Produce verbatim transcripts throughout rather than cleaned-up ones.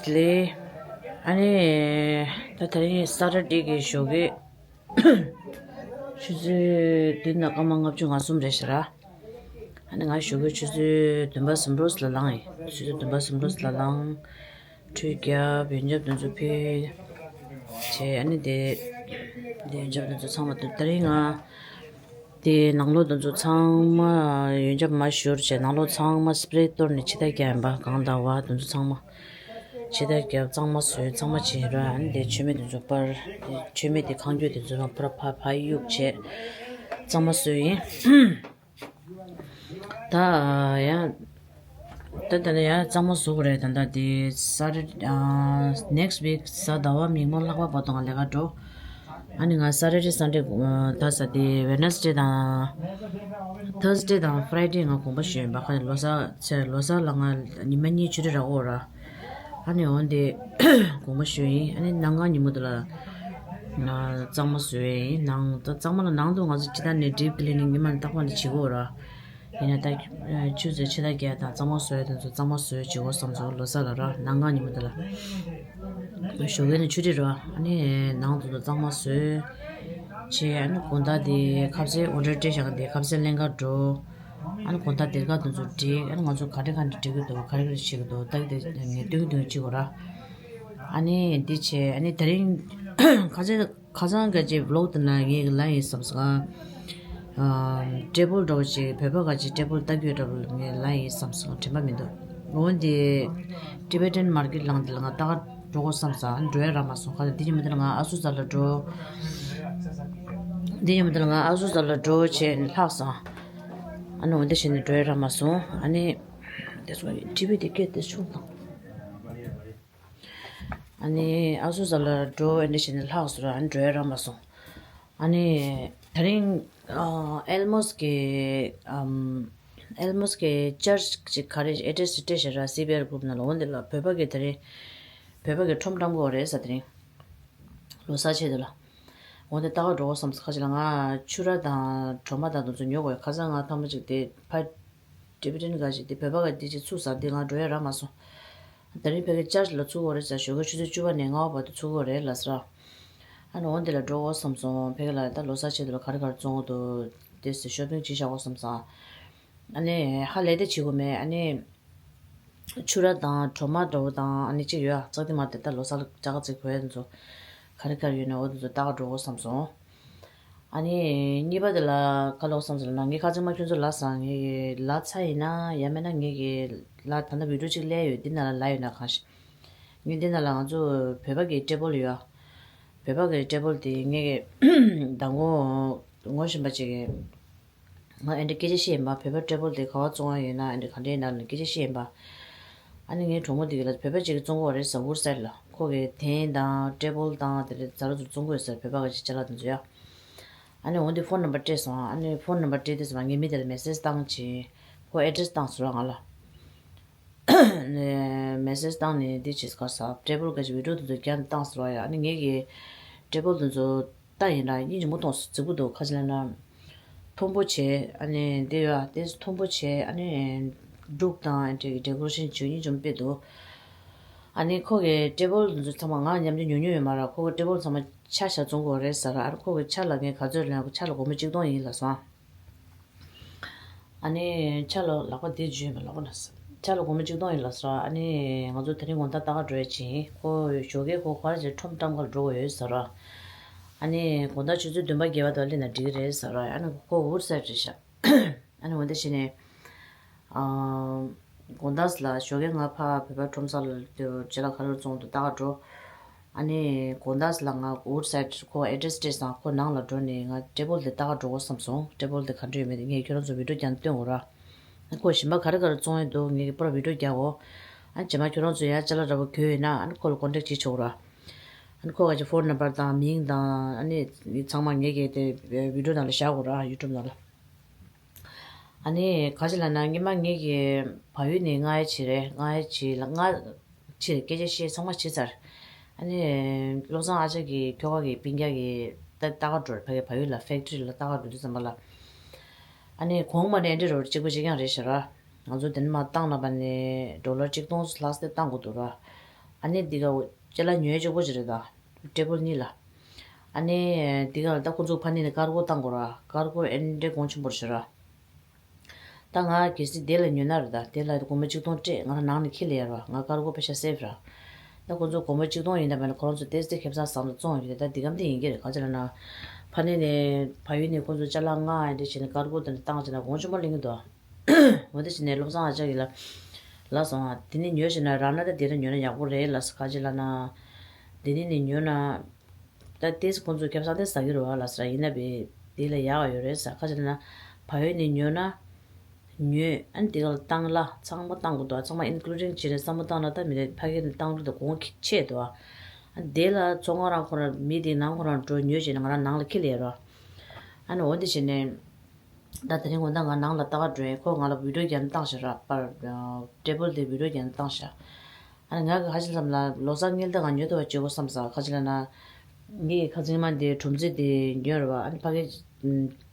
ལེ། ཨ་ནི་ད་དེ་རིང་ས་ཊར་ཌེ་གི་ཞོགས་ཀས་ཆུ་ཚོད་བདུན་དང་སྐར་མ་ལྔ་བཅུ་ང་གསུམ་རེད་ཤག་ར། ཨ་ནི་ང་ཞོགས་ཀས་ཆུ་ཚོད་བདུན་པ་ཟིན་པོ་ལ་ལངས་ཡིན། ཆུ་ཚོད་བདུན་པ་ཟིན་པོ་ལ་ལངས། ཁྲུས་བརྒྱབ། ཡོན་ཆབ་དེ་ཚོ་ཕུལ་བྱས། ཨ་ནི་དེ་དེ་ཡོན་ཆབ་དེ་ཚོ་ཚང་མ་དེ་དེ་རིང་ང་དེ་ནང་ལོགས་དེ་ཚོ་ཚང་མ་ཡོན་ཆབ་མར་བཞུར་བྱས། ནང་ལོགས་ཚང་མ་སི་པི་རེ་གཏོར་ནས་ཕྱི་ཐག་རྒྱག་ཡིན་པ། གངས་དང་བ་དེ་ཚོ་ཚང་མ་ཕྱི་ཐག་རྒྱབ། གཙང་མ་བཟོས། གཙང་མ་བྱས་ར། ཨ་ནི་དེ་མཆོད་མེ་དེ་ཚོ་སྤར། མཆོད་མེ་དེ་ཁང་རྒྱུ་དེ་ཚོ་རང་ཕར་ཕར་ཕར་གཡུག་བྱས། གཙང་མ་བཟོས་ཡིན། ད་ཡང་ད་ད་ནི་ཡང་གཙང་མ་བཟོ་དགོས་རེད། ད་ལྟ་དེ་ས་ཊར་ཌེ་ཨ་next week གཟའ་ཟླ་བ་མིག་དམར་ལྷག་པ་བར་དུ་ང་ལས་ཀ་འགྲོ། ཨ་ནི་ང་ས་ཊར་ཌེ་སན་ཌེ་ད་ས་དེ་ཝེ་ནེ་སི་ཌེ་དང་ཐར་སི་ཌེ་དང་ཕ་རའི་ཌེ་ང་དགོངས་པ་ཞུས་ཡིན་པ། ཁ་ལོ་གསར་ཚེ་ལོ་གསར་ལ་ང་ཉི་མ་གཉིས་ཆུ་ཊི་རག་གོ་ར། ཨ་ནི་འོན་ཏེ་དགོངས་པ་ཞུས་ཡིན། ཨ་ནི་གནངས་ཉིན་མོ་དེ་ལ་ང་གཙང་མ་བཟོས་ཡིན། ནང་ད་གཙང་མ་ལ་ནང་དུ་ང་ཚོ་ཇི་ལྟར་ནས་ཌིབ་ཀི་ལི་ནིང་ཉི་མ་རྟག་པར་ནས་བྱེད་དགོས་ར། ཡིན་ན་ད་ཆུ་ཚོད་ཕྱི་ཟླ་བརྒྱད་དང་གཙང་མ་བཟོས་དེ་ཚོ་གཙང་མ་བཟོས་བྱེད་དགོས་བསམ་སོང་། ལོ་གསར་ལ་ར་གནངས་ཉིན་མོ་དེ་ལ་ཞོགས་ཀས་ནས་ཆུ་ཊི་ར། ཨ་ནི་ནང་དུ་གཙང་མ་བཟོས་བྱས། ཨ་ནི་དགོང་དག་དེ་ཁ་ཟས་ཨོ་ཌར་སྤྲད་བཞག་གི་དེ་ཁ་ཟས་ལེན་ག་འགྲོ། ཨ་ནི་དགོང་དག་སྡེར་ཁ་དེ་ཚོ་སྒྲིག། ཨ་ནི་ང་ཚོ་ག་འདྲ་ག་འདྲ་སྒྲིག་གི་འདུག་ག་རེ་ག་རེ་བྱེད་ཀྱི་འདུག་ད་གི་དེ་ངས་སྟོན་གི་འདུག་བྱེད་དགོས་ར། ཨ་ནི་འདི་བྱས། ཨ་ནི་དེ་རིང་ཁ་ཆེ་ཁ་སང་ག་ཅིག་བི་ལོག་དེ་ན་ངས་ལབ་ཡིན་བསམ་སོང་། ཨ་ཊེ་བལ་འདྲ་བོ་ཅིག་བོད་པ་ག་ཅིག་ཊེ་བལ་ལྟ་གི་ཡོད་འདྲ་བོ་ངས་ལབ་ཡིན་བསམ་སོང་། དྲན་པ་མི་འདུག་འོན་ཏེ་ཊི་བེ་ཊན་མར་ཀེཊ་ལངས་དེ་ལ་ང་ལྟ་ག་འགྲོ་དགོས་བསམ་སོང་། ཨ་ནི་འགྲོ་ཡ་རག་མ་སོང་། ཁ་ལ་འདི་ཉིན་མོ་དེ་ལ་ང་ཨ་སུ་ཛ་ལ་འགྲོ། འདི་ཉིན་མོ་དེ་ལ་ང་ཨ་སུ་ཛ་ལ་འགྲོ་བྱས་ལྷག་སོང་། ཨ་ནི་འོན་ཏེ་བྱས་ནས་འགྲོ་ཡ་རག་མ་སོང་། ཨ་ནི་དེ་སོང་ཊི་བི་དེ་སྐད་དེ་ཆུང་དང་། ཨ་ནི་ཨ་སུ་ཛ་ལ་འགྲོ་ཨ་ནི་བྱས་ནས་ལྷག་སོང་ར། ཨ་ནི་འགྲོ་ཡ་རག་མ་སོང་། ཨ་ནི་དེ་རིང་ཨ་ཨེལ་མོས་ཀྱི་ཨམ་ཨེལ་མོས་ཀྱི་ཅར་ཅིག་ག་རེ་ཨེ་ཌེ་སི་ཅིག་སྤྲད་བཞག་ར། སི་བི་ཨར་གུ་རུབ་ནང་ལ། འོན་ཏེ་ལ་བོད་པ་གི་དེ་རིང་བོད་པ་གི་ཁྲོམ་བཀྲམ་གི་ཡོད་རེད་ས། དེ་རིང་ལོ་གསར་ཆེད་དུ་ལ། འོན་ཏེ་ལྟ་ག་འགྲོ་དགོས་བསམ་སོང་། ཁ་ཅིག་ལ་ང་ཕྱུ་ར་དང་གྲོ་མ་དང་དེ་ཚོ་ཉོ་དགོས། ཁ་སང་ང་ཐེངས་མ་གཅིག་དེ་ཕ་ཊི་བེ་ཊན་ག་ཅིག་དེ་བོད་པ་ག་དེ་ཅིག་ཚུགས་ས་དེ་ང་འགྲོ་ཡ་རག་མ་སོང་། དེ་རིང་ཕ་གི་ཅར་ཅི་ལ་ཚུགས་ཡོད་རེད་ཟེར། ཞོགས་ཀས་ཆུ་ཚོད་བཅུ་པ་ནས་ལྔ་པ་བར་དུ་ཚུགས་ཡོད་རེད་ལབ་ཟེར། ཨ་ནི་འོན་ཏེ་ལ་འགྲོ་དགོས་བསམ་སོང་། ཕ་གི་ལ་ད་ལོ་གསར་ཆེད་དུ་ལ་ག་རེ་ག་རེ་བཙོང་གི་འདུག་དེ་ཟེར་ཤོ་པིང་བྱེད་བཞག་དགོས་བསམ་སོང་། ཨ་ནི་ཧ་ལས་དེ་བྱེད་དགོས་མེད། ཨ་ནི་ཕྱུ་ར་དང་གྲོ་མ་འདྲ་བོ་དང་། ཨ་ནི་གཅིག་ཡོད་ཨ་ཙག་དེ་མ་དེ་ད་ལོ་གསར་ལ་ཅ་ག་ཙིག་གོ་ཡ་དེ་ཚོ་ག་རེ་ག་རེ་ཡོད་ན་འོ་དེ་ཚོ་ལྟ་ག་འགྲོ་དགོས་བསམ་སོང་། ཨ་ནི་གཉིས་པ་དེ་ལ་ག་ལོག་བསམ་ཟེར་ན། ངས་ཁ་ཚང་མ་ཁྱོད་ཚོ་ལབ་སོང་། ངས་ལབ་ཚར་ཡིན་ན་ཡང་མིན་ན་ངས་ཀྱི་ལབ་ད་ལྟ་བི་ཌིའོ་གཅིག་སླེབས་ཡོད། འདི་ནང་ལ་ལབ་ཡོད་ན་གང་ཤེས། ངས་འདི་ནང་ལ་ང་ཚོ་བོད་པ་གི་ཊེ་བལ་ཡོད་ཨ། བོད་པ་གི་ཊེ་བལ་དེ་ངས་ཀྱི་མདང་དགོང་ངོ་ཤེས་པ་ཅིག་གིས། ང་ཨེ་འདྲ་སྐད་ཆ་བཤད་ཡིན་པ། བོད་པ་ཊེ་བལ་དེ་ག་པར་བཙོང་བ་ཡོད་ན་ཨེ་འདྲ་ག་འདྲ་ཡིན་ན་ལ་སྐད་ཆ་བཤད་ཡིན་པ། ཨ་ནི་ངའི་གྲོགས་མོ་དེ་གིས་ལ་བོད་པ་ཅིག་གིས་བཙོང་གི་ཡོད་རེད་ཟེར། ཝུཌ་སའིཌ་ལ། ཁོ་གིས་ཐེངས་དང་ཊེ་བལ་དང་དེ་འདྲ་ཛ་དྲག་ཚོ་བཙོང་གི་ཡོད་ཟེར། བོད་པ་ག་ཅིག་ཅ་ལག་དེ་ཚོ་ཡ། ཨ་ནི་འོན་ཏེ་ཕོན་ནམ་བར་སྤྲད་སོང་། ཨ་ནི་ཕོན་ནམ་བར་སྤྲད་དུས་ཙམ་པ་ངས་མི་དེ་ལ་མེ་སེ་ཇི་བཏང་བྱས། ཁོ་ཨེ་ཌེ་རེ་སི་བཏང་སོང་ར་ང་ལ། ནས་མེ་སེ་ཇི་བཏང་ནས་འདི་བྱས་ག་ས་ཊེ་བལ་ག་ཅིག་བི་ཌིའོ་དེ་ཚོ་རྒྱག་ནས་བཏང་སོང་ར་ཡ། ཨ་ནི་ངས་ཀྱི་ཊེ་བལ་དེ་ཚོ་ལྟ་ཡིན་ར། སྙིང་རྗེ་མོ་མཐོང་སོང་། རྫིག་པོ་འདུག་ཁ་ཅིག་ལབ་ན་མཐོན་པོ་བྱས། ཨ་ནི་འདི་ཡོད་ཨ་དེ་མཐོན་པོ་བྱས། ཨ་ནི་འབྲུག་དང་ཨ་འདྲ་གི་ཌེ་ཀོ་རེ་ཤན་བྱས། སྙིང་རྗེ་མོ་དཔེ་འདུག་ཨ་ནི་ཁོ་གི་ཊེ་བལ་དེ་ཚོ་ཚང་མ་ང་མཉམ་དུ་ཉོ་མྱོང་ཡོད་མ་རེད། ཁོ་གི་ཊེ་བལ་ཚང་མ་ཆ་བཞག་བཙོང་གི་ཡོད་རེད་ཟེར་ར། ཨ་ནི་ཁོ་གི་ཆ་ལ་ངས་ག་ཚོད་ལབ་ན་ཆ་ལ་སྒོར་མོ་གཅིག་སྟོང་ཡིན་ལབ་སོང་ཨ། ཨ་ནི་ཆ་ལ་ལག་པ་འདི་འཇུས་མེད་ལག་པ་ན་ཆ་ལ་སྒོར་མོ་གཅིག་སྟོང་ཡིན་ལབ་སོང་། ཨ་ནི་ང་ཚོ་དེ་རིང་དགོང་དག་ལྟ་ག་འགྲོ་ཡ་ཅིག་ཡིན། ཁོ་ཞོགས་ཀས་ཁོ་ག་རེ་བྱས་ཁྲོམ་བཀྲམ་ག་ལ་འགྲོ་དགོས་ཡོད་ཟེར་ར། ཨ་ནི་དགོང་དག་ཆུ་ཚོད་བདུན་པ་བརྒྱད་པ་དུ་སླེབས་ན་འགྲིག་གི་རེད་ཟེར་ར། ཨ་ནི་ཁོ་ཝུཌ་སའིཌ་རེད་ཤག་ཨ་ནི་འོ་འདི་བྱས་ནས། ཨ། དགོང་དག་ལ་ཞོགས་ཀས་ང་ཕ་བོད་པ་ཁྲོམ་ས་ལ་དེ་ཅ་ལག་ག་རེ་བཙོང་འདུག་ལྟ་ག་འགྲོ། ཨ་ནི་དགོང་དག་ལ་ང་ཝུཌ་སའིཌ་ཁོ་ཨེ་ཌེ་རེ་སི་སྤྲད་སོང་། ཁོ་ནང་ལ་འགྲོ་ནས་ང་ཊེ་བལ་དེ་ལྟ་ག་འགྲོ་དགོས་བསམ་སོང་། ཊེ་བལ་དེ་ག་འདྲ་ཡོད་མེད་དེ་ངས་ཁྱོད་རང་ཚོ་བི་ཌིའོ་རྒྱག་ནས་སྟོན་དགོས་ར། ཁོ་གཞན་པ་ག་རེ་ག་རེ་བཙོང་ཡོད་འདུག་ངས་ཀྱི་པུ་ར་བི་ཌིའོ་རྒྱག་གོ། ཨ་རྗེས་མ་ཁྱོད་རང་ཚོ་ཡར་ཅ་ལག་འདྲ་པོ་དགོས་ཡོད་ན་ཨ་ནི་ཁོ་ལ་ཀོན་ཊེག་བྱེད་ཆོག་ར། ཨ་ནི་ཁོ་ག་ཅིག་ཕོན་ནམ་བར་དང་མིང་དང་ཨ་ནི་ཚང་མ་ངས་ཀྱི་དེ་བི་ཌིའོ་ནང་ལ་བཞག་གོ་ར། ཡུ་ཊུབ་ནང་ལ། ཨ་ནི་ག་ཅི་ལབ་ན་སྔོན་མ་ངེད་ཀྱི་བལ་ཡུལ་ནས་མངགས་ཡ་བྱས་རེད། མངགས་ཡ་བྱས་ལ་མངགས་བྱས་སྐད་ཆ་བཤད་ཚང་མ་བྱས་ཚར། ཨ་ནི་བློ་བཟང་ཨ་ཅག་གིས་ཁྱོ་ག་གི་སྤུན་ཀྱག་གི་ལྟ་ལྟ་ག་འགྲོ་རེད། ཕ་གི་བལ་ཡུལ་ལ་ཕེག་ཊི་རི་ལ་ལྟ་ག་འགྲོ་དུས་ཙམ་པ་ལ། ཨ་ནི་གོང་མ་ནས་འདི་འདྲ་རོ་གཅིག་པ་གཅིག་རྐྱང་རེད་ཤག་ར། ང་ཚོ་དེ་ནས་མར་བཏང་ན་པ་ནས་ཌོ་ལར་གཅིག་སྟོང་ལྷག་ཙམ་བཏང་དགོས་འདུག་ར། ཨ་ ཨ་ནི་འདི་ག་ཅ་ལག་ཉོས་གཅིག་པོ་ཅིག་རེད་ད། ཊེ་བལ་གཉིས་ལ། ཨ་ནི་འདི་ག་ལ་ད་ཁོང་ཚོ་ཕ་ནི་ནས་ཀར་གོ་བཏང་དགོས་ར། ཀར་གོ་ཨེ་འདྲའི་གོང་ཆེན་པོ་རེད་ཤག་ར། ད་ང་གལ་སྲིད་དེ་ལ་ཉོས་ན་རེད་ད། དེ་ལ་སྒོར་མོ་ཆིག་སྟོང་སྤྲད། ང་རང་ནང་ནས་འཁྱེར་ལ་ཡར་བ། ང་ཀར་གོ་པེ་ཤ་སེབ་ར། ད་ཁོང་ཚོ་སྒོར་མོ་ཆིག་སྟོང་ཡིན་ན་མིན་ན་ཁོ་རང་ཚོ་ཏོག་ཙམ་ཁེ་བཟང་བཟང་དུ་བཙོང་ཡོད་རེད། ད་འདི་ག་འདི་ཡིན་གྱི་རེད། ག་ཅི་ལབ་ན། ཕ་ནི་ནས་ཕ་ཡུལ་ནས་ཁོང་ཚོ་ཅ་ལག་མངགས་ཡ་འདྲ་བྱས་ནས་ཀར་གོ་དེ་འདྲ་བཏང་བྱས་ན་གོང་ཆེན་པོ་ལེན་གྱི་འདུག་འོ་དེ་བྱས་ནས་བློ་བཟང་ཨ་ཅག་གིས་ལབ། ལབ་སོང་ཨ། དེ་ནས་ཉོས་བྱས་ན་རག་ན་ད་དེ་ར་ཉོས་ན་ཡག་པོ་རེད་ལབ་སོང་། ག་ཅི་ལབ་ན། དེ་ནས་ནས་ཉོས་ན། ད་ཏོག་ཙམ་ཁོང་ཚོས་ཁེ་བཟང་དེ་ཟ་གི་རེད་བ་ལབ་སོང་། ཡིན་ན་བས་དེ་ལ་ཡག་ཡོད་རེད་ཟེར། ག་ཅི་ལབ་ན། བལ་ཡུལ་ནས་ཉོས་ན། ཉོས་ཨ་ནི་དེ་ག་ལ་བཏང་ལ་ཚང་མ་བཏང་དགོས་འདུག་ཚང་མ་including་བྱས་ནས་བསམ་བློ་བཏང་ན་ད་མི་རེད། ཕ་གི་ནས་བཏང་རྒྱུ་དང་གོང་ཆེ་འདུག་ཨ་ནི་དེ་ལ་ཚོང་ཁང་རང་ཁོ་རང་མི་དེ་ནང་ཁོ་རང་འགྲོ་ཉོས་བྱས་ནས་ང་རང་ནང་ལ་འཁྱེར་ལ་ཡར་རོ། ཨ་ནི་འོ་འདི་བྱས་ནས། ད་དེ་རིང་དགོང་དག་ང་ནང་ལ་ལྟ་ག་འགྲོ་ཡིན། ཁོ་ང་ལ་video་རྒྱབ་ནས་བཏང་ཤག་ར། པར་ཊེ་བལ་དེ་video་རྒྱབ་ནས་བཏང་ཤག་ཨ་ནི་ང་གི་ཧ་ཅང་བསམ་ལ་ལོ་གསར་སྔོན་དེ་ང་ཉོ་ཐུབ་པ་བྱེད་དགོས་བསམ་ས། ག་ཅི་ལབ་ན། ངའི་ཁ་ཚིག་མ་འདི་གྲུམ་ཙེ་དེ་ཉོས་རེད་བ། ཨ་ནི་ཕ་གི་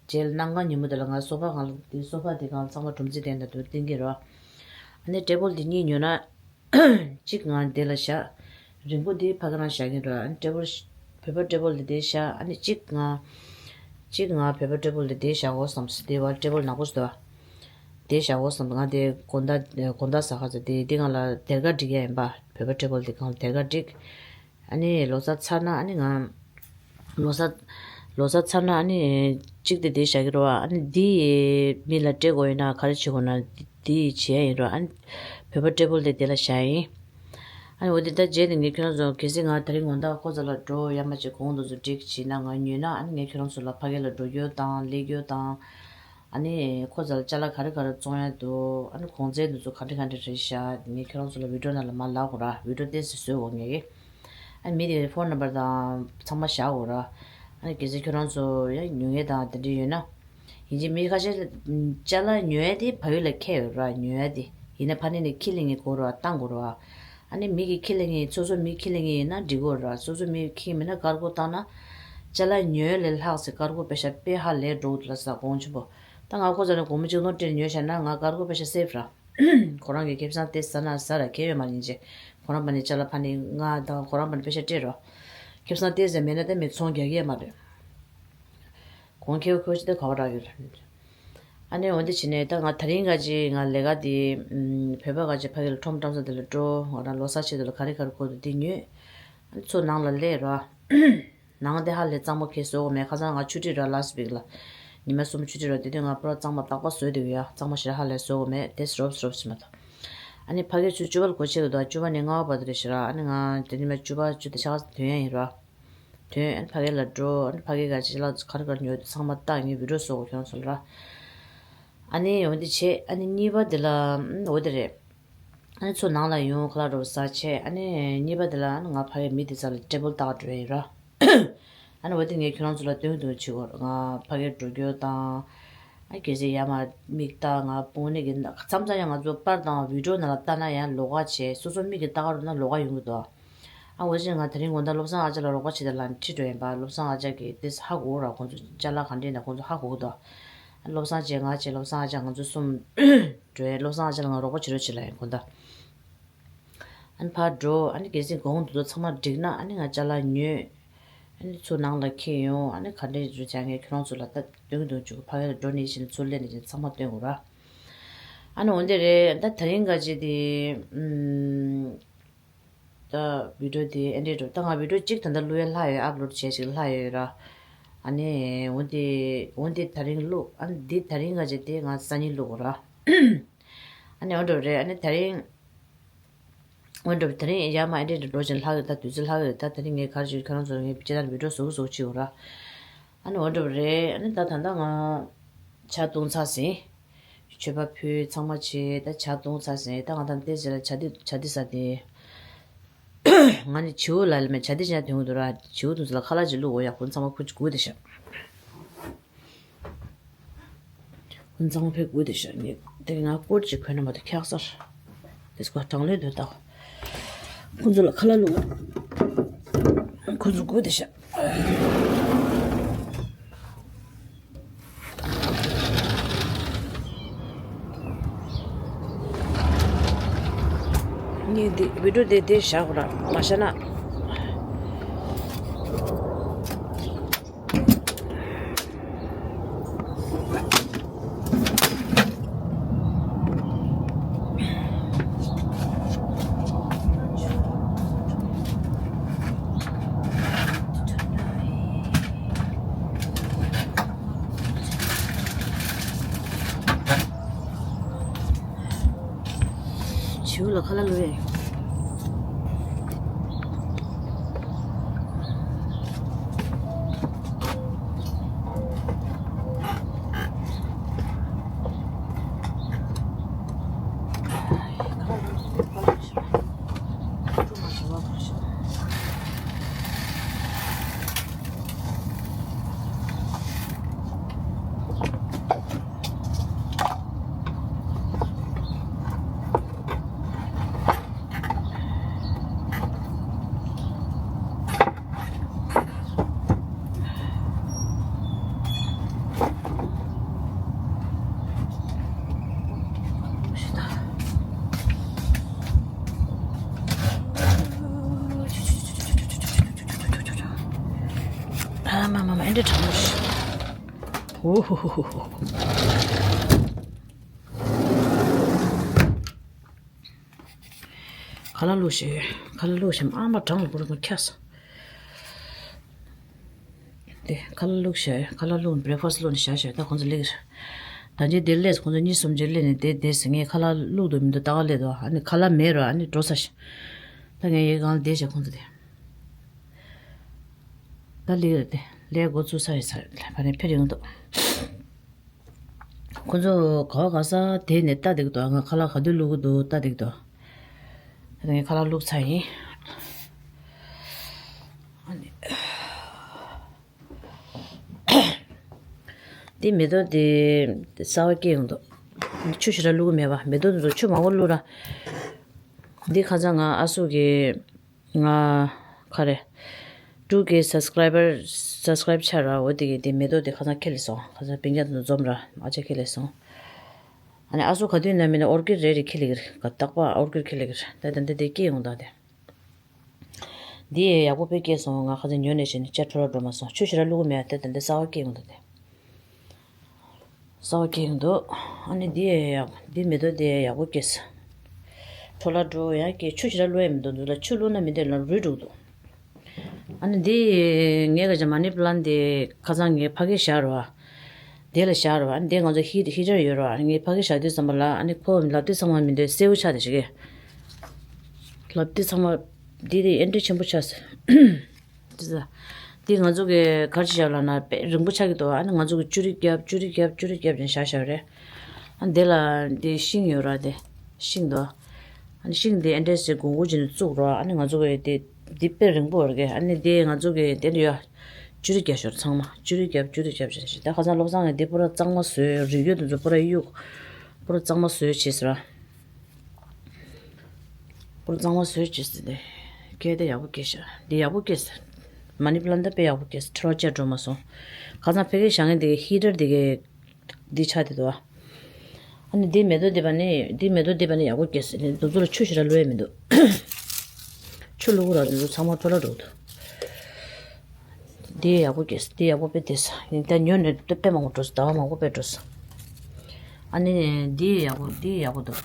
རྗེས་ལ་གནམ་གང་ཉིན་མོ་དེ་ལ་ང་སོ་ཕ་གང་ལ་དེ་སོ་ཕ་དེ་གང་ཚང་མ་གྲུམ་ཙེ་དེ་འདྲ་འདུག་བསྟན་གྱི་རེད་བ། ཨ་ནི་ཊེ་བལ་དེ་གཉིས་ཉོས་ན། གཅིག་ང་འདི་ལ་བཞག་རིང་པོ་འདི་ཕ་གི་རང་བཞག་གིན་ར། ཊེ་བལ་བོད་པ་ཊེ་བལ་འདི་འདི་བཞག་ཨ་ནི་གཅིག་ང་། གཅིག་ང་བོད་པ་ཊེ་བལ་འདི་འདི་བཞག་འོ་བསམ་སོང་། འདི་བ་ཊེ་བལ་ནག་པོ་ཞིག་འདུག་བ། འདི་བཞག་འོ་བསམ། ང་འདི་དགོང་དག་དགོང་དག་ཟ་ཁ་ཚ་འདི་འདི་ང་ལ་སྡེར་ཁ་སྒྲིག་ཡ་ཡིན་པ། བོད་པ་ཊེ་བལ་འདི་གང་སྡེར་ཁ་སྒྲིག་ཨ་ནི་ལོ་གསར་ཚར་ན་ཨ་ནི་ང་། ལོ་གསར། ལོ་གསར་ཚར་ན་ཨ་ནི་གཅིག་དེ་དེ་བཞག་གི་རེད་བ། ཨ་ནི་འདི་མི་ལ་སྤྲད་དགོས་ཡོད་ན་ག་རེ་བྱེད་དགོས་ན་འདི་བྱེད་ཡ་ཡིན་རོ། ཨ་ནི་བོད་པ་ཊེ་བལ་དེ་དེ་ལ་བཞག་ཡིན། ཨ་ནི་འོ་དེ་ད་རྗེས་དེ་ངས་ཁྱོད་རང་ཚོ་གལ་སྲིད་ང་དེ་རིང་དགོང་དག་ཁོ་ཚོ་ལ་འགྲོ་ཡ་མ་བྱེད་གོང་དུ་ཚོ་འགྲིག་བྱེད་ན་ང་ཉོས་ན་ཨ་ནི་ངས་ཁྱོད་རང་ཚོ་ལ་ཕ་གི་ལ་འགྲོ་རྒྱུ་དང་སླེབས་རྒྱུ་དང་། ཨ་ནི་ཁོ་ཚོ་ལ་ཅ་ལག་ག་རེ་ག་རེ་བཙོང་ཡ་འདུག་ཨ་ནི་གོང་ཚད་འདི་ཚོ་ག་འདྲ་ག་འདྲ་རེད་ཤག་ངས་ཁྱོད་རང་ཚོ་ལ་བི་ཌིའོ་ནང་ལ་མར་ལབ་དགོས་ར། བི་ཌིའོ་ཏོག་ཙམ་བཟོས་དགོས་ངས་ཀྱི། ཨ་ནི་མི་དེ་ཕོན་ནམ་བར་དང་ཚང་མ་བཞག་དགོས་ར། ཨ་ནི་གལ་སྲིད་ཁྱོད་རང་ཚོ་ཡང་ཉོ་མཁན་དང་དེ་འདྲ་ཡོད་ན། ཡིན་གཅིག་མི་ཁ་ཤས་ཅ་ལག་ཉོ་ཡ་དེ་ཕ་ཡུལ་ལ་ཁྱེར་ཡོད་ར། ཉོ་ཡ་དེ་ཡིན་ན་ཕ་ནི་ནས་ཁྱེར་ལེན་གྱི་དགོས་ར། བཏང་དགོས་ར། ཨ་ནི་མི་གིས་ཁྱེར་ལེན་གྱི་སོ་སོ་མི་ཁྱེར་ལེན་གྱི་ཡིན་ན་འགྲིག་གོ་ར། སོ་སོ་མི་ཁྱེར་མིན་ན་ཀར་གོ་བཏང་ན། ཅ་ལག་ཉོ་ཡ་ལས་ལྷག་ཟེར་ཀར་གོ་པེ་ཤ་དཔེ་ཧ་ལས་འགྲོ་གི་འདུག་ལ་ས་གོང་ཆེན་པོ། ད་ང་ཁོ་ཚོ་ནས་སྒོར་མོ་ཆིག་སྟོང་སྤྲད་ཉོས་བཞག་ན་ང་ཀར་གོ་པེ་ཤ་སེབ་ར། ཁོ་རང་གི་ཁེ་བཟང་དེ་ཟ་ན་ཟ་ར་གལ་ཡོད་མ་རེད་ཅེ། ཁོ་རང་པ་ནི་ཅ་ལག་ཕ་ནི་ང་དང་ཁོ་རང་པ་ནི་པེ་ཤ་སྤྲད་རོགས། ཁེ་བཟང་དེ་ཟ་མེད་ན་དེ་མི་ཚོང་རྒྱག་གི་ཡོད་མ་རེད། གོང་ཁེ་བོ་ཁེ་བོ་ཅི་དེ་ག་བ་རག་གི་རེད། ཨ་ནི་འོན་ཏེ་ཕྱི་ནས་ད་ང་དེ་རིང་ག་ཅི་ང་ལས་ཀ་དེ་བོད་པ་ག་ཅི་ཕ་གི་ལ་ཁྲོམ་བཀྲམ་ས་དེ་ལ་འགྲོ། ང་རང་ལོ་གསར་ཆེད་དུ་ལ་ག་རེ་ག་རེ་དགོས་འདུག་དེ་ཉོས། ཨ་ནི་ཚུར་ནང་ལ་སླེབས་རོགས། ནང་དེ་ཧ་ལས་གཙང་མ་ཁེ་བཟོ་གོ་མེད། ཁ་སང་ང་ཆུ་ཁྲིད་ར་ལ་སི་པིག་ལ། ཉི་མ་གསུམ་ཆུ་ཁྲིད་ར་དེ་དུས་ང་པུ་ར་གཙང་མ་རྟག་པ་བཟོས་འདུག་ཡ། གཙང་མ་ཞེ་དྲག་ཧ་ལས་བཟོ་གོ་མེད། དེ་སི་རོབ་སི་རོབ་སི་མ་ཐོ། ཨ་ནི་ཕ་གི་ཆུ་བཅུ་པ་ལ་སྒོ་ཕྱེ་གི་འདུག་བཅུ་པ་ནས་ལྔ་པ་བར་དུ་རེད་ཤག་ར། ཨ་ནི་ང་དེ་ཉི་མ་བཅུ་པ་བཅུ་དང་ཕྱེད་ཀ་ཐོན་ཡ་ཡིན་ར། ཐོན་ཨ་ནི་ཕ་གི་ལ་འགྲོ། ཨ་ནི་ཕ་གི་ག་ཅི་ལ་ག་རེ་ག་རེ་ཉོས་འདུག་ཚང་མ་བལྟ། ངས་བི་ཌིའོ་བཟོ་གོ་ཁྱོད་རང་ཚོ་ལ་ར། ཨ་ནི་འོན་ཏེ་བྱས་ཨ་ནི་གཉིས་པ་དེ་ལ་འོ་དེ་རེད། ཨ་ནི་ཚུར་ནང་ལ་ཡོང་། ཁ་ལག་འགྲོ་ཟ་བྱས། ཨ་ནི་གཉིས་པ་དེ་ལ་ཨ་ནི་ང་ཕ་གིའི་མི་དེ་ཚོ་ལ་ཊེ་བལ་བལྟ་ག་འགྲོ་ཡ་ཡིན་ར། ཨ་ནི་འོ་དེ་ངས་ཁྱོད་རང་ཚོ་ལ་སྟོན་གི་འདུག་བྱེད་དགོས། ང་ཕ་གིར་འགྲོ་རྒྱུ་དང་། ཨ་གལ་སྲིད་ཡར་མར་མིག་ལྟ། ང་དཔོན་གནས་ཀྱི་མཚམས་མཚམས་ཡང་ང་ཚོ་པར་དང་བི་ཌིའོ་ནང་ལ་ལྟ་ན་ཡང་ལོགས་ཀ་བྱས། སོ་སོ་མིག་གིས་ལྟ་ག་རོགས་ན་ལོགས་ཀ་ཡོང་གི་འདུག་ཨ་འོ་ཅེ་ང་དེ་རིང་དགོང་དག་བློ་བཟང་ཨ་ཅག་ལ་རོགས་པ་བྱེད་དེ་ལ་ཁྲིད་འགྲོ་ཡིན་པ། བློ་བཟང་ཨ་ཅག་གིས་དེ་ཧ་གོ་ར། ཁོང་ཚོ་ཅ་ལག་ག་འདྲ་ཡིན་ན་ཁོང་ཚོ་ཧ་གོ་གི་འདུག་ཨ་བློ་བཟང་བྱས་ང་བྱས་བློ་བཟང་ཨ་ཅག་ང་ཚོ་གསུམ་འགྲོ་ཡ། བློ་བཟང་ཨ་ཅག་ལ་ང་རོགས་པ་བྱེད་རོགས་བྱེད་ལ་ཡིན་དགོང་དག་ཨ་ནི་ཕར་འགྲོ། ཨ་ནི་གལ་སྲིད་གོང་དུ་ཚང་མ་འགྲིག་ན་ཨ་ནི་ང་ཅ་ལག་ཉོས། ཨ་ནི་ཚུར་ནང་ལ་འཁྱེར་ཡོང་། ཨ་ནི་ག་འདྲས་རེད་ཅག་ངས་ཁྱོད་རང་ཚོ་ལ་ད་སྟོན་གི་འདུག་བྱུག་ཕ་གི་ལ་འགྲོ་ནས་བཞིན་ཚུར་སླེབས་ནས་བཞིན་ཚང་མ་སྟོན་དགོས་ར། ཨ་ནི་འོན་ཏེ་རེད། ད་དེ་རིང་ག་ཅི་དེ་ཨུམ། ད་བི་ཌིའོ་དེ་ཨེ་འདྲས་འགྲོ། ད་ང་བི་ཌིའོ་གཅིག་ད་ལྟ་བླུག་ཡ་ལྷག་ཡོད། ཨབ་ལོཌ་བྱས་ཅིག་ལྷག་ཡོད་ར། ཨ་ནི་འོན་ཏེ་འོན་ཏེ་དེ་རིང་བླུག་ཨ་ནི་འདི་དེ་རིང་ག་ཅི་དེ་ང་སང་ཉིན་བླུག་དགོས་ར། ཨ་ནི་འོན་འགྲོ་རེད། ཨ་ནི་དེ་རིང་། འོན་ཏེ་དེ་རིང་ཡར་མར་ཨེ་འདྲས་འགྲོ་བཞིན་ལྷག་ཡོད། ད་དུས་ཚོད་ལྷག་ཡོད། ད་དེ་རིང་ངས་ག་རེ་བྱེད། ཁྱོད་རང་ཚོར་ངས་སྤྱིར་བཏང་བི་ཌིའོ་བཟོ་གི་བཟོ་གི་བྱེད་དགོས་ར། ཨ་ནི་འོ་འདྲ་བ་རེད། ཨ་ནི་ད་ད་ལྟ་ང་ཇ་བཏུང་ཚར་ཟིན། མཆོད་པ་ཕུལ་ཚང་མ་བྱས། ད་ཇ་བཏུང་ཚར་ཟིན། ད་ང་ད་ལྟའི་རྗེས་ལ་ཇ་དི་ཇ་དི་ཟ་དེ། ང་ནི་བྱིའུ་ལ་ལ་མེད་ཇ་དི་ཇ་དོན་གི་འདུག་ར། བྱིའུ་དུང་ཟི་ལ་ཁ་ལག་ཅིག་བླུག་འོ་ཡ། ཁོ་ཚང་མ་ཁུ་ཅིག་སྒུག་དེ་ཤག་ཁོ་ཚང་མ་ཕེབས་དགོས་དེ་ཤག་ངས་དེ་ང་སྐོར་ཅིག་གོན་ན་མ་གཏོགས་ཁྱག་སར། དེ་སྐོར་གྲང་ལོས་འདོད་ད། ཁོ་ཚོ་ལ་ཁ་ལག་བླུགས། ཁོ་ཚོ་དགོས་དེ་ཤག་ངས་ འདི་བི་ཌིའོ་དེ་དེ་བཞག་དགོས་ར་མ་བཞག་ན། བྱིའུ་ལ་ཁ་ལག་བླུགས་ཡས། ཨ་མ་མ་མ་ཨེ་འདྲ་དྲང་མོ་ཞིག་ཨོ་ཧོ་ཧོ་ཧོ་ཧོ། ཁ་ལག་བླུགས་ཤིག་ཁ་ལག་བླུགས་ཤིག་ཨ་མ་གྲང་ལ་པོ་རེ་ཁོ་ཁྱགས་སོང་། དེ་ཁ་ལག་བླུགས་ཤིག་ཁ་ལག་བླུགས་བྷི་རེག་ཕ་སི་བླུགས་ནས་བཞག་ཤིག་ད་ཁོང་ཚོ་སླེབས་ཀྱི་རེད། ད་ཅི་དེ་སླེབས་ཁོང་ཚོ་གཉིས་གསུམ་ཅིག་སླེབས་ནས་དེ་དེ་ཟེར་ངས་ཁ་ལག་བླུགས་འདུག་མི་འདུག་ལྟ་ག་སླེབས་འདུག་ཨ་ནི་ཁ་ལག་མེད་རོ། ཨ་ནི་འགྲོ་ས་ཤིག་ད་ངས་ཡའི་སྒང་ལ་བསྡད་ཤིག་ཁོང་ཚོ་དེ་ད་སླེབས་རེད། དེ་སླེབས་འགོ་ཚུགས་ས་རེད། ས་རེད་ཕ་རེད་ཕེབས་ཡོང་འདུག་ཁོ་ཚོ་ག་བ་ག་ས་དེད་ནས་ལྟ་བསྡད་ཀྱི་འདུག་ང་ཁ་ལག་ག་དུས་བླུག་གི་འདུག་ལྟ་བསྡད་ཀྱི་འདུག་ད་ངས་ཁ་ལག་བླུག་ཚར་ཡིན། ཨ་ནི། འདི་མེ་ཏོག་འདི་གསར་པ་སྐྱེས་ཡོང་འདུག་ཆུ་ཞེ་དྲག་བླུག་གི་མེད་པ། མེ་ཏོག་འདི་ཚོ་ཆུ་མང་པོ་བླུག་ར། འདི་ཁ་སང་ང་ཨ་སུ་གི་ང་ག་རེ། ཊུ་ཀེ་སབ་སི་ཀ་རའི་བར་སབ་སི་ཀ་རའི་བར་ཆགས་ར། འོ་དེ་གི་དེ་མེ་ཏོག་དེ་ཁ་སང་ཁྱེར་སླེབས་སོང་། ཁ་སང་སྤུན་ཀྱག་དེ་ཚོ་འཛོམས་ར་ཨ་ཅག་ཁྱེར་སླེབས་སོང་། ཨ་ནི་ཨ་སུ་ག་དུས་ན་མིན་ན་ཨོར་ཀིཌ་རེ་རེ་ཁྱེར་སླེབས་ཀྱི་རེད། ག་རྟག་པར་ཨོར་ཀིཌ་ཁྱེར་སླེབས་ཀྱི་རེད། ད་ད་འདི་དེ་སྐྱེས་ཡོང་ད་དེ། འདི་ཡང་ཡག་པོ་དཔེ་སྐྱེས་སོང་། ང་ཁ་སང་ཉོས་ནས་བྱས་ནས་ཅ་འཕྲོ་བརླག་འགྲོ་མ་སོང་། ཆུ་ཞེ་དྲག་བླུག་གི་མེད། ད་ད་འདི་གསར་པ་སྐྱེས་ཡོང་ད་དེ། གསར་པ་སྐྱེས་ཡོང་འདུག་ཨ་ནི་འདི་ཡང་ཡག་འདི་མེ་ཏོག་འདི་ཡང་ཡག་པོ་སྐྱེས་སོང་། འཕྲོ་བརླག་འགྲོ་ཡང་སྐྱེས། ཆུ་ཞེ་དྲག་བླུག་ཡ་མི་འདུག་འདི་ལ་ཆུ་བླུག་ན་མི་འདི་ལ་རུལ་འགྲོ་གི་འདུག་ཨ་ནི་འདི་ངས་ག་ཅི་མ་ནི་པ་ལན་འདི་ཁ་སང་ངས་ཕ་གིར་བཞག་རོགས། དེ་ལ་བཞག་རོགས། ཨ་ནི་འདི་ང་ཚོ་ཧི་ཧི་ཊར་ཡོད་རོགས། ཨ་ནི་ངས་ཕ་གིར་བཞག་དུས་ཙམ་པ་ལ་ཨ་ནི་ཁོ་ལབ་དུས་ཚང་མ་མི་འདོད་སེར་པོ་ཆགས་དེ་ཞིག་གི། ལབ་དུས་ཚང་མ་འདི་དེ་ཨེ་འདྲ་ཆེན་པོ་ཆགས་སོང་། འདི་ང་ཚོ་གི་ག་རེ་བྱས་ལབ་ན་དཔེ་རིང་པོ་ཆགས་ཀྱི་འདུག་ཨ་ནི་ང་ཚོ་གི་ཅུ་རི་རྒྱབ་ཅུ་རི་རྒྱབ་ཅུ་རི་རྒྱབ་ཅན་བཞག་བཞག་རེད། ཨ་འདི་ལ་འདི་ཤིང་ཡོད་ར། དེ་ཤིང་འདུག་ཨ་ནི་ཤིང་འདི་ཨེ་འདྲས་སེ་གུང་གུང་བྱས་ནས་བཙུགས་རོགས། ཨ་ནི་ང་ཚོ་གི་དེ་འདི་དཔེ་རིང་པོ་རེད་གི། ཨ་ནི་དེ་ང་ཚོ་གི་དེ་ལ་ཡ་ཅུ་རི་རྒྱབ་ཤོར། ཚང་མ་ཅུ་རི་རྒྱབ་ཅུ་རི་རྒྱབ་བྱས་ནས་ད་ཁ་སང་བློ་བཟང་གི་འདི་པུ་ར་གཙང་མ་བཟོས། རིགས་རྒྱུད་དེ་ཚོ་པུ་ར་གཡུག་པུ་ར་གཙང་མ་བཟོས་བྱས་ཟེར་ར། པུ་ར་གཙང་མ་བཟོས་བྱས་ཟེར་ཏེ། སྐྱེས་དེ་ཡག་པོ་སྐྱེས་ཤག་འདི་ཡག་པོ་སྐྱེས་ཟེར། མ་ནི་པ་ལན་ད་དཔེ་ཡག་པོ་སྐྱེས་ཟེར། འཕྲོ་བརླག་ཅིག་འགྲོ་མ་སོང་། ཁ་སང་ཕ་གིར་བཞག་མཁན་དེ་གི་ཧི་ཊར་དེ་གི་འདི་ཆགས་དེ་འདུག་ཨ་ནི་འདི་མེ་ཏོག་འདི་པ་ནི་འདི་མེ་ཏོག་འདི་པ་ནི་ཡག་པོ་སྐྱེས་ཟེར། འདི་ཚོ་ལ་ཆུ་ཞེ་དྲག་བླུག་ཡ་མི་འདུག་ཆུ་བླུག་ར་འདི་ཚོ་ཚང་མ་འཕྲོ་བརླག་འགྲོ་གི་འདུག་འདི་ཡག་པོ་སྐྱེས། འདི་ཡག་པོ་དཔེ་བསྡད་སོང་། ཡིན་ད་ཉོས་ནས་དཔེ་མང་པོ་འགྲོ་སོང་། ཟླ་བ་མང་པོ་དཔེ་འགྲོ་སོང་། ཨ་ནི་འདི་ཡག་པོ་འདི་ཡག་པོ་འདུག་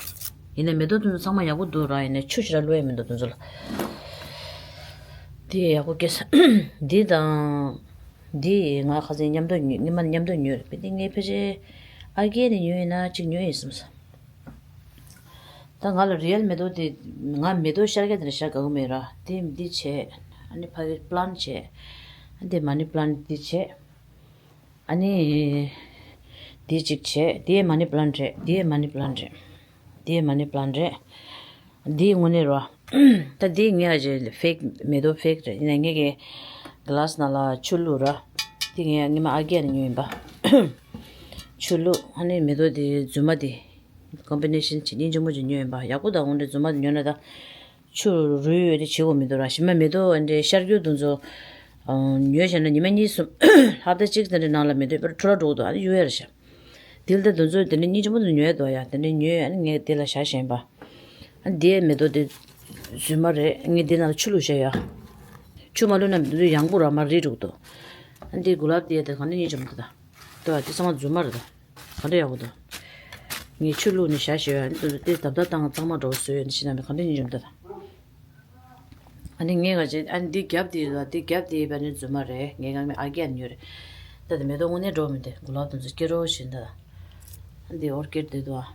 ཡིན་ནའི་མེ་ཏོག་དེ་ཚོ་ཚང་མ་ཡག་པོ་འདུག་ར། ཡིན་ནའི་ཆུ་ཞེ་དྲག་བླུག་ཡ་མི་འདུག་དེ་ཚོ་ལ། འདི་ཡག་པོ་སྐྱེས་སོང་། འདི་དང་འདི་ང་ཁ་སང་མཉམ་དུ་ཉོས། ཉི་མ་མཉམ་དུ་ཉོས་རེད། འདི་ངའི་ཕལ་ཆེར་ཨ་རྒས་ནས་ཉོས་ཡིན་ན་གཅིག་ཉོས་ཡིན་བསམ་སོང་། ད་ང་ལ་རི་ཡལ་མེ་ཏོག་དེ། ང་མེ་ཏོག་ཤར་རྒྱག་དེ་འདྲ་བཞག་དགའ་གི་མེད་ར། དེ་འདི་བྱས། ཨ་ནི་ཕ་གི་པ་ལན་བྱས། ཨ་འདི་མ་ནི་པ་ལན་འདི་བྱས། ཨ་ནི་འདི་གཅིག་བྱས། འདི་མ་ནི་པ་ལན་རེད། འདི་མ་ནི་པ་ལན་རེད། འདི་མ་ནི་པ་ལན་རེད། འདི་དངོས་གནས་ར། ད་འདི་ངས་ཨ་ཅེ་ཕེག་མེ་ཏོག་ཕེག་རེད། ཡིན་ན་ངས་ཀྱི་ག་ལ་སི་ནང་ལ་ཆུ་བླུགས་ར། འདི་ངས་སྔོན་མ་ཨ་རྒས་ནས་ཉོས་ཡིན་པ། ཆུ་བླུགས། ཨ་ནི་མེ་ཏོག་འདི་རྫུན་མ་འདི། ཀོམ་བི་ནེ་ཤན་བྱེད་སྙིང་རྗེ་མོ་ཅིག་ཉོས་ཡིན་པ། ཡག་པོ་དང་འོང་འདྲ་རྫུན་མ་ཉོས་ན་ད། ཆུ་རུལ་ཡོད་དེ་བྱེད་དགོས་མི་འདུག་ར། ཞིམ་མ་མེ་ཏོག་འདྲའི་ཤར་རྒྱུ་དེ་ཚོ། ཉོས་བྱས་ན་ཉི་མ་གཉིས་གསུམ། ཧབ་ཏ་གཅིག་དེ་འདྲའི་ནང་ལ་མེ་ཏོག་པར་འཕྲོ་བརླག་འགྲོ་གི་འདུག་ཨ་ནི་གཡུག་ཡ་རེད་ཤག་དེ་ལ་ད་དེ་ཚོ་དེ་འདྲའི་སྙིང་རྗེ་མོ་དེ་ཉོས་འདུག་ཡ། དེ་འདྲའི་ཉོས། ཨ་ནི་ངས་དེ་ལ་བཞག་བཞག་ཡིན་པ། ཨ་ནི་དེའི་མེ་ཏོག་དེ། རྫུན་མ་རེད། ངས་འདི་ནང་ལ་ཆུ་བླུགས་བཞག་ཡ། ཆུ་མ་བླུགས་ན་འདི་ཚོ་ཡང་པོ་ར་མར་རིལ་འགྲོ་གི་འདུག་ཨ་འདི་གུ་ལབ་དེ་དེ་ག་འདྲ་ཡིན་ཅམ་འདུག་ད། ལྟོས་ཨ། འདི་ཚང་མ་རྫུན་མ་རེད་ད། ག་འདྲ་ཡག་པོ་འདུག་ངས་ཆུ་བླུགས་ནས་བཞག་བཞག་ཡ། འདི་ཚོ་དེ་དམ་དྲག་བཏང་གཙང་མ་འགྲོ་བཟོས་ཡོད། འདི་ཕྱི་ནང་ནས་ག་འདྲ་ཡིན་ཅམ་འདུག་ད། ཨ་ནི་ངས་ག་བྱེད། ཨ་ནི་འདི་རྒྱབ་དེ་ལ། འདི་རྒྱབ་དེ་བ་ནི་རྫུན་མ་རེད། ངས་ངའི་ཨ་རྒྱ་ཉོས་རེད། ད་དེ་མེ་ཏོག་དངོས་གནས་འགྲོ་མི་འདུག་གུ་ལབ་དེ་ཚོ་སྐྱེ་རོགས་བྱེད་འདི། ཨ་འདི་ཨོར་ཀིཌ་དེ་འདུག་ཨ།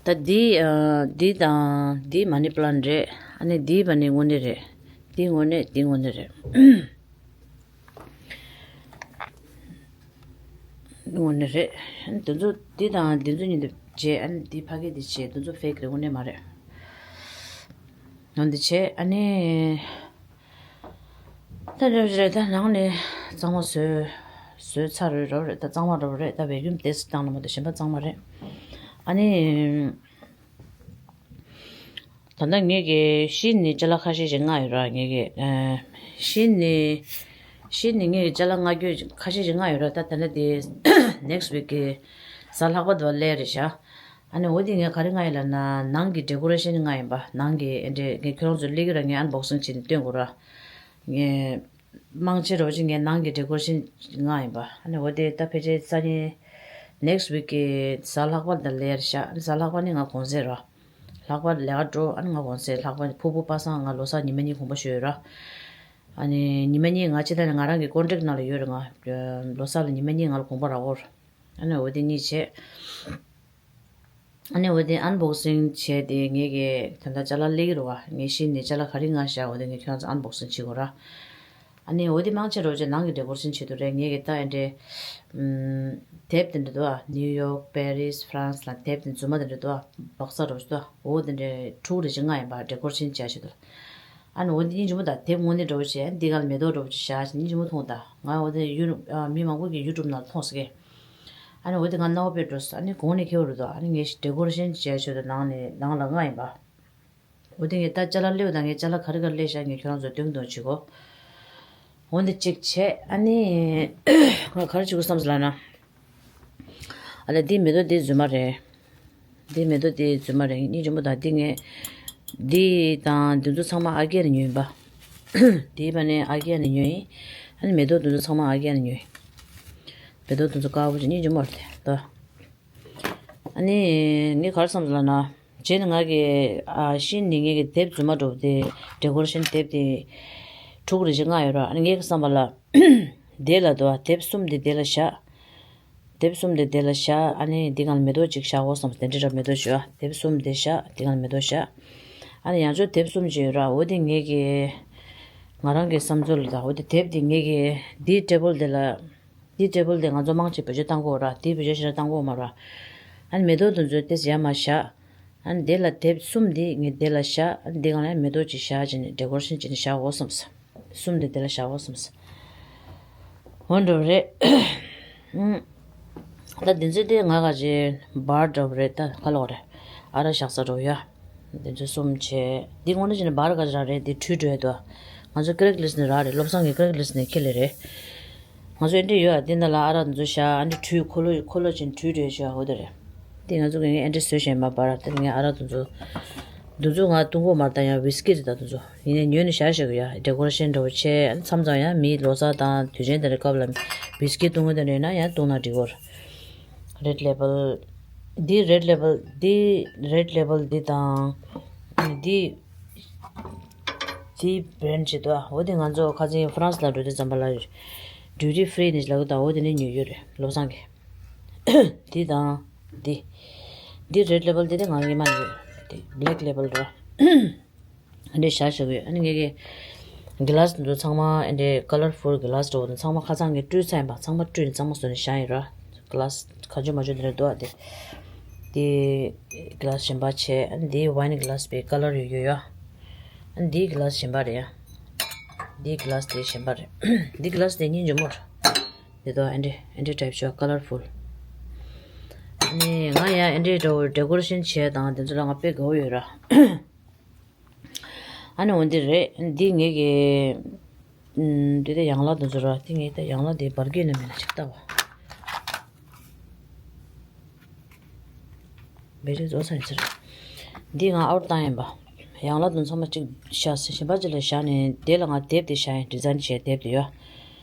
ད་འདི་ཨ་འདི་དང་འདི་མ་ནི་པ་ལན་རེད། ཨ་ནི་འདི་བ་ནི་དངོས་གནས་རེད། འདི་དངོས་གནས། འདི་དངོས་གནས་རེད། དངོས་གནས་རེད། དེ་ཚོ་འདི་དང་འདི་ཚོ་གཉིས་དེ་བྱས། ཨ་ནི་འདི་ཕ་གི་དེ་བྱས། དེ་ཚོ་ཕེག་རེད། དངོས་གནས་མ་རེད། འོ་འདི་བྱས། ཨ་ནི་ད་རེད་རེད། ད་ནང་ནས་གཙང་མ་བཟོས། བཟོས་ཚར་རེད། རོ་རེད། ད་གཙང་མ་རོ་རེད། ད་བེ་ཀུམ་དེ་སི་བཏང་ན་མ་གཏོགས་གཞན་པ་གཙང་མ་རེད། ཨ་ནི། ད་ལྟ་ངས་ཀྱི་གཞི་ནས་ཅ་ལག་ཁ་ཤས་ཤིག་མངགས་ཡོད་ར། ངས་ཀྱི་ཨ་གཞི་ནས་གཞི་ནས་ངས་ཀྱི་ཅ་ལག་མངགས་རྒྱུ་ཁ་ཤས་ཤིག་མངགས་ཡོད་ར། ད་ད་ལྟ་དེ་ནེག་སི་ཝིག་གི་གཟའ་ལྷག་པ་དེ་བ་སླེབས་རེད་ཤག་ཨ་ནི་འོ་དེ་ངས་ག་རེ་མངགས་ཡོད་ལབ་ན། ནང་གི་ཌེ་ཀོ་རེ་ཤན་མངགས་ཡིན་པ། ནང་གི་ཨེ་འདྲས། ངས་ཁྱོད་རང་ཚོ་སླེབས་ཀྱི་ར། ངས་ཨན་བོག་སིང་བྱས་ནས་སྟོན་དགོས་ར། ངས་མང་ཆེ་རོ་ཅིག་ངས་ནང་གི་ཌེ་ཀོ་རེ་ཤན་མངགས་ཡིན་པ། ཨ་ནི་འོ་དེ་ད་ཕལ་ཆེར་སང་ཉིན་ནེག་སི་ཝིག་གི་གཟའ་ལྷག་པ་དེ་བ་སླེབས་རེད་ཤག་ཨ་ནི་གཟའ་ལྷག་པ་ནི་ང་གུང་སེང་ར། ལྷག་པ་ལས་ཀ་འགྲོ། ཨ་ནི་ང་གུང་སེང་། ལྷག་པ་ཕུར་བུ་པ་སངས་ང་ལོ་གསར་ཉི་མ་གཉིས་དགོངས་པ་ཞུས་ཡོད་ར། ཨ་ནི་ཉི་མ་གཉིས་ང་ཕྱི་ད་ནི་ང་རང་གི་ཀོན་ཊེག་ནང་ལ་ཡོད་རེད། ང་ལོ་གསར་ལ་ཉི་མ་གཉིས་ང་ལ་དགོངས་པ་རག་གོ། ཨ་ནི་འོ་དེ་གཉིས་བྱས། ཨ་ནི་འོ་དེ་ཨན་བོག་སིང་བྱས་ཏེ། ངས་ཀྱི་ད་ལྟ་ཅ་ལག་སླེབས་ཀྱི་རེད་བ། ངས་གཞི་ནས་ཅ་ལག་ག་རེ་མངགས་ཤག་འོ་དེ་ངས་ཁྱོད་རང་ཚོ་ཨན་བོག་སིང་བྱེད་དགོས་ར། ཨ་ནི་འོ་དེ་མང་ཆེ་རོ་ཅིག་ནང་གི་ཌེ་ཀོ་རེ་ཤན་བྱེད་དུ་རེད། ངས་ཀྱི་ད་ཨེ་འདྲས་ཨམ་དེབ་དེ་འདྲ་འདུག་ཨ། ནིའུ་ཡོག་པེ་རིས་ཧྥ་རན་སི་ལ་དེབ་དེ་རྫུན་མ་དེ་འདྲ་འདུག་ཨ། སྦག་ས་རོ་ཅིག་འདུག་ཨ། འོ་དེ་འདྲས་དྲུག་རེ་ཅིག་མངགས་ཡིན་པ། ཌེ་ཀོ་རེ་ཤན་བྱས་བྱེད་དུ། ཨ་ནི་འོ་དེ་སྙིང་རྗེ་མོ། ད་དེབ་དངོས་གནས་འདྲ་བོ་བྱས། ཨ་ནི་འདི་ག་ལ་མེ་ཏོག་འདྲ་བོ་ཅིག་བཞག་བྱས། སྙིང་རྗེ་མོ་མཐོང་། ད་ང་འོ་དེ་ཡུ་ཨ་མི་མང་པོ་གིས་ཡུ་ཊུབ་ནང་ལ་མཐོང་ཟེར་གི། ཨ་ནི་འོ་དེ་ང་སྣང་བ་དཔེ་འགྲོ་སོང་། ཨ་ནི་གོང་ནས་ཁེལ་བ་རེད་དོ། ཨ་ནི་ངས་ཌེ་ཀོ་རེ་ཤན་བྱས་བྱས་དུ་ནང་ནས་ནང་ལ་མངགས་ཡིན་པ། འོ་དེ་ངས་ད་ཅ་ལག་སླེབས་དང་། ངས་ཅ་ལག་ག་རེ་ག་རེ་སླེབས་ཤག་ངས་ཁྱོད་རང་ཚོ་སྟོན་གི་འདུག་བྱེད་གོ། འོ་འདི་གཅིག་བྱས། ཨ་ནི་ང་ག་རེ་བྱེད་དགོས་བསམ་སོང་ལབ་ན། ཨ་ལས། འདི་མེ་ཏོག་འདི་རྫུན་མ་རེད། འདི་མེ་ཏོག་འདི་རྫུན་མ་རེད། སྙིང་རྗེ་མོ། ད་འདི་ངས་འདི་དང་འདི་ཚོ་ཚང་མ་ཨ་རྒྱ་ནས་ཉོས་ཡིན་པ། འདི་བ་ནི་ཨ་རྒྱ་ནས་ཉོས་ཡིན། ཨ་ནི་མེ་ཏོག་འདི་ཚོ་ཚང་མ་ཨ་རྒྱ་ནས་ཉོས་ཡིན། མེ་ཏོག་འདི་ཚོ་དཀར་པོ་ཅིག་སྙིང་རྗེ་མོ་རེད་ད། ཨ་ནི་ངས་ག་རེ་བསམ་སོང་ལབ་ན། རྗེས་ནས་ང་གི་ཨ་གཞི་ནས་ངས་ཀྱི་དེབ་རྫུན་མ་འདྲ་བོ་དེ། ཌེ་ཀོ་རེ་ཤན་དེབ་དེ་དྲུག་རེ་ཅིག་མངགས་ཡོད་ར། ཨ་ནི་ངས་ཀྱི་བསམ་པ་ལ། དེ་ལ་དོ། དེབ་གསུམ་དེ་དེ་ལ་བཞག་དེབ་གསུམ་དེ་དེ་ལ་བཞག་ཨ་ནི་འདི་སྒང་ལ་མེ་ཏོག་ཅིག་བཞག་གོ་བསམ། དེ་འདྲ་ར་མེ་ཏོག་ཅིག་ཨ། དེབ་གསུམ་དེ་བཞག་འདི་སྒང་ལ་མེ་ཏོག་བཞག་ཨ་ནི་ཡང་ཅིན་དེབ་གསུམ་ཅིག་ཡོད་ར། འོ་དེ་ངས་ཀྱི་ང་རང་གི་བསམ་ཚུལ་ལ་ད། འོ་དེ་དེབ་དེ་ངས་ཀྱི་འདིའི་ཊེ་བལ་དེ་ལ། འདིའི་ཊེ་བལ་དེ་ང་ཚོ་མང་ཆེ་བེད་སྤྱོད་བཏང་གོ་ར། དེའི་བེད་སྤྱོད་ཞེ་དྲག་བཏང་གོ་མ་ར། ཨ་ནི་མེ་ཏོག་དེ་ཚོ་དེ་ཡར་མར་བཞག་ཨ་ནི་དེ་ལ་དེབ་གསུམ་དེ་ངས་དེ་ལ་བཞག་ཨ་ནི་དེ་སྒང་ལ་མེ་ཏོག་ཅིག་བཞག་བྱས་ནས་ཌེ་ཀོ་རེ་ཤན་བྱས་ནས་བཞག་གོ་བསམ། གསུམ་དེ་དེ་ལ་བཞག་གོ་བསམ། འོ་འདྲ་བོ་རེད། ཨུམ། ད་འདི་ཚོ་དེ་ང་ག་ཅིག་བར་འདྲ་བོ་རེད། ད་ག་ལོག་རེད། ཨ་རག་བཞག་ས་འདྲ་བོ་ཡ། འདི་ཚོ་གསུམ་བྱས། འདི་དངོས་གནས་བྱས་ན་བར་ག་ཅིག་རག་རེད། འདི་བྲུས་འགྲོ་ཡ་འདུག་ང་ཚོ་ཀེ་རེག་ལིས་ནས་རག་རེད། བློ་བཟང་གི་ཀེ་རེག་ལིས་ནས་ཁྱེར་སླེབས་རེད། ང་ཚོ་འདི་འདྲ་ཡོད་ཨ། འདི་ནང་ལ་ཨ་རག་འདི་ཚོ་བཞག་ཨ་འདི་བྲུས་ཁོ་ལོ་ཁོ་ལོ་ཅིག་བྲུས་འགྲོ་ཡ་ཅིག་ཨ། འོ་དེ་རེད། དེ་ང་ཚོ་གི་ངས་ཨེ་འདྲ་བཟོས་བཞག་ཡིན་པ་བར། དེ་ངས་ཨ་རག་དེ་ཚོ། དེ་ཚོ་ང་བཏུང་གི་མ་རེད། ད་ཡང་ཝིས་ཀི་རེད། ད་དེ་ཚོ་ཡིན་ནའི་ཉོས་ནས་བཞག་བཞག་གི་ཡ། ཌེ་ཀོ་རེ་ཤན་འདྲ་བོ་བྱས། ཨ་ནི་མཚམས་མཚམས་ཡང་མིའི་ལོ་གསར་དང་དུས་ཆེན་དེ་འདྲའི་སྐབས་ལ་ཝིས་ཀི་བཏུང་གི་དེ་འདྲ་ཡིན་ན་ཡང་བཏུང་ན་འགྲིག་གི་རེད། རེཌ་ལེ་བལ། འདི་རེཌ་ལེ་བལ། འདི་རེཌ་ལེ་བལ་འདི་དང་། ཨ་ནི་འདི། འདི་བྷི་རེན་ཌི་ཅིག་འདུག་ཨ། འོ་དེ་ང་ཚོ་ཁ་སང་ཧྥ་རན་སི་ལ་འགྲོ་དུས་ཙམ་པ་ལ་ཌིའུ་ཊི་ཧྥི་རི་ནས་ལབ་ཀྱི་འདུག་འོ་དེ་ནས་ཉོས་ཡོད་རེད། བློ་བཟང་གིས། འདི་དང་། འདི། འདི་རེཌ་ལེ་བལ། འདི་དེ་ང་རང་གིས་མ་ཉོས། འདི་བྷི་ལེག་ལེ་བལ་འདུག་ཨ། འདི་བཞག་བཞག་གི་ཡོད། ཨ་ནི་ངས་ཀྱི་གི་ལཱ་སི་འདི་ཚོ་ཚང་མ་ཨེ་འདྲའི་ཀ་ལར་ཕུལ་གི་ལཱ་སི་འདྲ་བོ་དང་ཚང་མ་ཁ་སང་གི་བཀྲུས་ཚར་ཡིན་པ། ཚང་མ་བཀྲུས་ནས་གཙང་མ་བཟོས་ནས་བཞག་ཡིན་ར། གི་ལཱ་སི་གང་བྱུང་མང་བྱུང་དེ་འདྲ་འདུག་ཨ། དེ། དེ་གི་ལཱ་སི་གཞན་པ་བྱས། ཨ་ནི་དེ་ཝའིན་གི་ལཱ་སི་པའི་ཀ་ལར་ཡོད་ཡོད་ཡ། ཨ་ནི་དེ་གི་ལཱ་སི་གཞན་པ་རེད་ཡ། དེ་གི་ལཱ་སི་དེ་གཞན་པ་རེད། དེ་གི་ལཱ་སི་དེ་སྙིང་རྗེ་མོ་རེད། དེ་དོ་ཨེ་འདྲ་ཨེ་འདྲ་ཊའིབ་ཤོ་ཀ་ལར་ཕུལ། ཨ་ནི་ང་ཡང་ཨེ་འདྲའི་འདྲ་བོ་ཌེ་ཀོ་རེ་ཤན་བྱས་དང་དེ་ཚོ་ལ་ང་དཔེ་དགའ་བོ་ཡོད་ར། ཨ་ནི་འོ་འདི་རེད། འདི་ངས་ཀྱི། ཨམ། འདི་དེ་ཡང་ལག་དེ་ཚོ་ར། འདི་ངས་ད་ཡང་ལག་དེ་འབར་གས་ན་མེད་ན་ཅིག་ལྟ་བ། བེ་རི་རྫོགས་ཚར་ཡིན་ཚར། འདི་ང་ཨའུ་ཊི་བཏང་ཡིན་པ། ཡང་ལ་དུ་ཚང་མ་གཅིག་བཞག་ཟེར། གཞན་པ་ཅིག་ལ་བཞག་ནས་དེ་ལ་ང་དེབ་དེ་བཞག་ཡིན། ཌི་ཛའིན་བྱས་དེབ་དེ་ཡོད།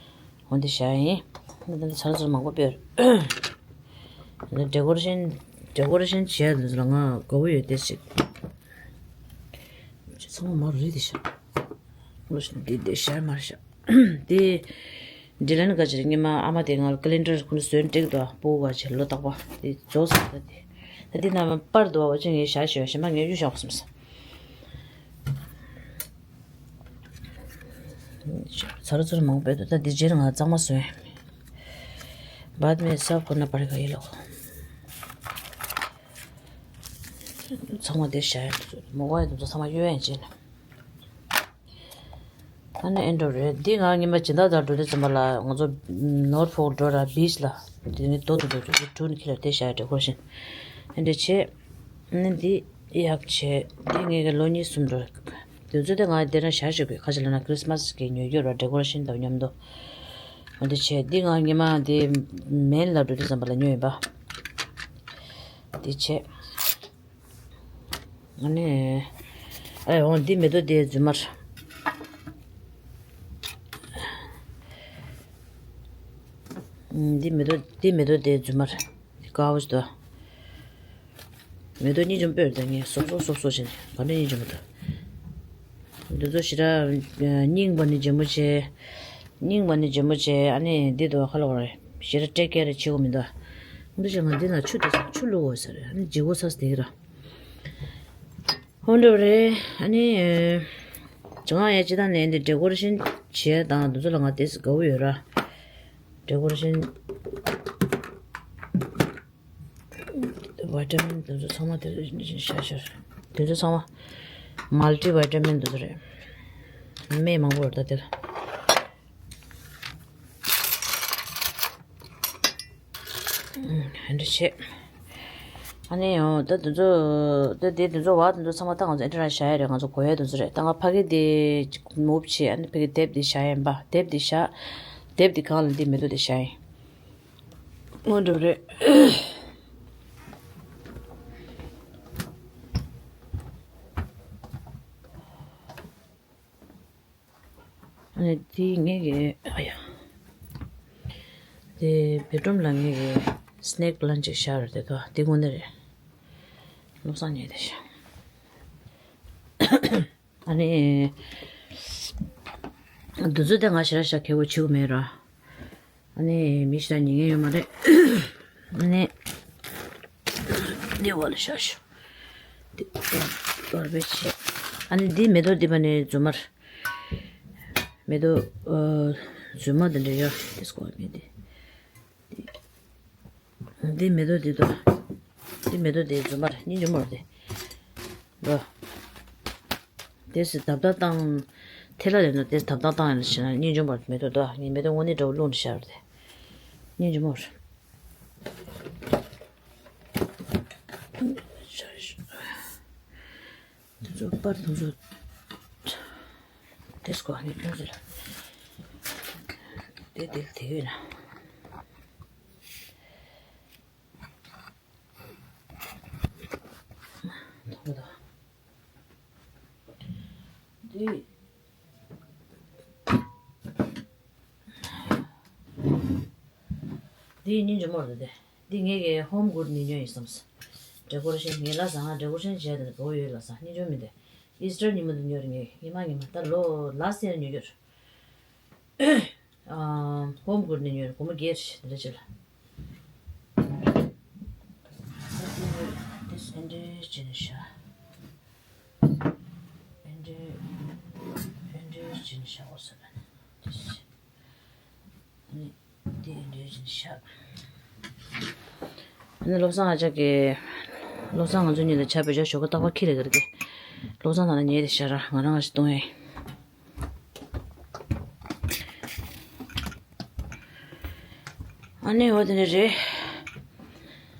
འོ་འདི་བཞག་ཡིན། འདི་འདི་ཚར་ཚུར་མང་པོ་སྤེལ། ཌེ་ཀོ་རེ་ཤན། ཌེ་ཀོ་རེ་ཤན་བྱས་འདི་ཚོ་ལ་ང་དགའ་པོ་ཡོད་དེ་ཞིག་ཚང་མ་མ་རུ་རེད་དེ་ཤག་འདི་འདི་བཞག་མར་བཞག་དེ། འདྲི་ལན་ག་ཅིག་རེད། སྔོན་མ་ཨ་མ་དེ་ང་ལ་ཀེ་ལེན་ཌར་ཁོ་ན་བཟོས་སྤྲད་འདུག་པོ་ག་ཅིག་ལོ་རྟག་པ་དེ་རྫོགས་སོང་། ད་དེ་ད་དེ་ན་པར་འདུག་པ་ཅིག་ངས་བཞག་བཞག་གཞན་པ་ངས་གཡུག་བཞག་སོང་། ཚར་ཚུར་མང་པོ་འདུག་ད་འདི་རྗེས་ང་གཙང་མ་བཟོས། बाद में साफ करना पड़ेगा ये लोग। ཚང་མ་དེ་བཞག་ཡ་འདུག་མོ་ག་ཡ་འདུག་ཚང་མ་གཡུག་ཡ་ཡིན་ཅེ་ན། ཨ་ནི་ཨེ་འགྲོ་རེད། འདི་ང་ཉི་མ་སྦྱིན་བདག་དང་འགྲོ་དུས་ཙམ་པ་ལ་ང་ཚོ་ནོར་ཕོག་འགྲོ་ར་བིས་ལ་དེ་ནི་རྡོ་དུ་འགྲོ་རྒྱུ་གྲུ་ནི་ཁྱི་ལ་དེ་བཞག་ཡ་འགྲོ་དགོས་ཤིང་། ཨེ་འདྲ་བྱས། ཨ་ནི་འདི་ཡག་བྱས། འདི་ངས་གི་ལོ་གཉིས་གསུམ་འགྲོ་རེད། དུས་ཚོད་དེ་ང་དེ་རང་བཞག་བཞག་དགོས། ཁ་ཆེ་ལ་ན་ཁྲི་སི་མ་སི་གི་ཉོ་རྒྱུ་ར་ཌེ་ཀོ་རེ་ཤན་དང་མཉམ་དུ། འོ་འདི་བྱས། འདི་ང་ཉི་མ་འདི་མེན་ལ་འགྲོ་དུས་ཙམ་པ་ལ་ཉོས་ཡིན་པ། འདི་བྱས། ཨ་ནི། ཨེ་འོང་འདི་མེ་ཏོག་དེ་རྫུན་མར། འདི་མེ་ཏོག་འདི་མེ་ཏོག་དེ་རྫུན་མར། འདི་དཀར་པོ་ཞིག་འདུག་མེ་ཏོག་གཉིས་འཇོམས་པོས་ད་ངས་སོབ་སོབ་སོབ་སོབ་བྱས་ནས་ག་འདྲ་གཉིས་འཇོམས་པོ་འདུག་འདི་ཚོ་ཞེ་དྲག་རྙིང་པ་ནི་འཇོམས་པོ་བྱས། རྙིང་པ་ནི་འཇོམས་པོ་བྱས། ཨ་ནི་འདི་དུ་ཁ་ལོ་རེད། ཞེ་དྲག་སྤྲད་སྐད་རེ་བྱེད་དགོས་མི་འདུག་འདི་བྱས་ང་འདི་ན་ཆུ་དེ་ཆུ་བླུགས་དགོས་ས་རེད། ཨ་ནི་ལྗིད་པོ་ཚ་ས་དེ་ར། ཧོན་འགྲོ་རེད། ཨ་ནི། ཅང་ཡ་ཅི་དང་ནས་འདི་ཌེ་ཀོ་རེ་ཤན་བྱས་དང་འདི་ཚོ་ལ་ང་དེ་དགའ་པོ་ཡོད་ར། ཌེ་ཀོ་རེ་ཤན། བི་ཊ་མིན་དེ་ཚོ་ཚང་མ་དེ་ཚོ་ཤར་ཤར། དེ་ཚོ་ཚང་མ་མལ་ཊི་བི་ཊ་མིན་དེ་ཚོ་རེད། སྨན་མང་པོ་ཡོད་ད་དེ་ལ། ཨ་འདྲ་བྱས། ཨ་ནི་ཡང་ད་དེ་ཚོ་ད་དེ་དེ་ཚོ་བ་དེ་ཚོ་ཚང་མ་ད་ང་ཚོ་ཨེ་འདྲ་རང་བཞག་ཡ་རེད། ང་ཚོ་གོ་ཡ་དེ་ཚོ་རེད། ད་ང་ཕ་གི་དེ་མུབ་བྱས། ཨ་ནི་ཕ་གི་དེབ་དེ་བཞག་ཡིན་པ། དེབ་དེ་བཞག་དེབ་དེ་གང་ལ་འདི་མེ་ཏོག་དེ་བཞག་ཡིན། དངོས་གྲུབ་རེད། ཨ་ནི་དེ་ངེད་ཀྱི་ཨ་ཡ། དེ་བེད་རུམ་ལ་ངེད་ཀྱི་སི་ནེག་པི་ལན་ཅིག་ཤར་རེད་དོ། དེ་དངོས་གནས་རེད། བློ་བཟང་ཉེ་དེ་ཤ། ཨ་ནི། འདི་ཚོ་དེ་ང་ཞེ་དྲག་ཞག་གེ་བོ་བྱེད་དགོས་མེད་ར། ཨ་ནི་མི་ཞེ་དྲག་ཉན་མཁན་ཡོད་མ་རེད། ཨ་ནི། འདི་བ་ལ་ཤ་ཤ། འདི་དོར་བའི་ཆེད། ཨ་ནི་འདི་མེ་ཏོག་འདི་པ་ནི་རྫུན་མར། མེ་ཏོག་ཨ། རྫུན་མ་འདི་འདྲ་ཡོད། འདི་སྐོར་མེད་འདི། འདི་མེ་ཏོག་འདི་དོ། འདི་མེ་ཏོག་འདི་རྫུན་མར་སྙིང་རྗེ་མོ་རེད་དེ། འདོ། དེ་སི་ཐབ་ཐབ་བཏང་། ཐལ་ལ་ལེན་ན་དེ་ཐབ་ཐབ་བཏང་ཡང་ལ་ཤི་ན་སྙིང་རྗེ་མོ་རེད། མེ་ཏོག་འདོ། ངས་མེ་ཏོག་དངོས་གནས་འདྲ་བོ་བླུགས་ནས་བཞག་རེད་དེ། སྙིང་རྗེ་མོ་རེད། དེ་ཚོ་པར་དེ་ཚོ། དེ་སྐོར་ནས་སྟོན་ཟེར། དེ་དེ་དེ་ཡོད་ན། དེ། འདི་སྙིང་རྗེ་མོ་རེད་དེ། འདི་ངས་ཀྱི་ཧོམ་གུཌ་ནས་ཉོས་ཡིན་བསམས། ཌེ་ཀོ་རེ་ཤན་ངས་ལབ་སོང་། ང་ཌེ་ཀོ་རེ་ཤན་བྱས་ཏེ་འདི་བོ་ཡོད་ལབ་སོང་། སྙིང་རྗེ་མོ་མི་འདུག་ཨི་སི་ཊར་ཉིན་མོ་འདི་ཉོས་རེད་ངས། ཉི་མ་ཉི་མ་ད་ལོ་ལ་སི་ཡར་ཉོས་ཡོད་རེད། ཨ། ཧོམ་གུཌ་ནས་ཉོས་རེད། སྒོར་མོ་བརྒྱད་རེད་དེ་འདྲ་ཅིག་ལ། འདི་འདྲ་བྱས་ནས་བཞག་འདི་འདྲ་འདི་འདྲ་བྱས་ནས་བཞག་འོ་ཟེར་ན། ཨ་ནི་དེ་འདྲ་བྱས་ནས་བཞག་ཨ་ནི་བློ་བཟང་ཨ་ཅག་གིས། བློ་བཟང་ང་ཚོ་གཉིས་ལ་ཇ་བོད་ཇ་ཞོགས་ཀ་རྟག་པར་འཁྱེར་ལ་གི་རེད་དེ། བློ་བཟང་ད་ལ་ཉལ་ཏེ་བཞག་ར། ང་རང་ང་ཞིག་གཏོང་ཡིན། ཨ་ནི་འོ་དེ་འདྲ་རེད།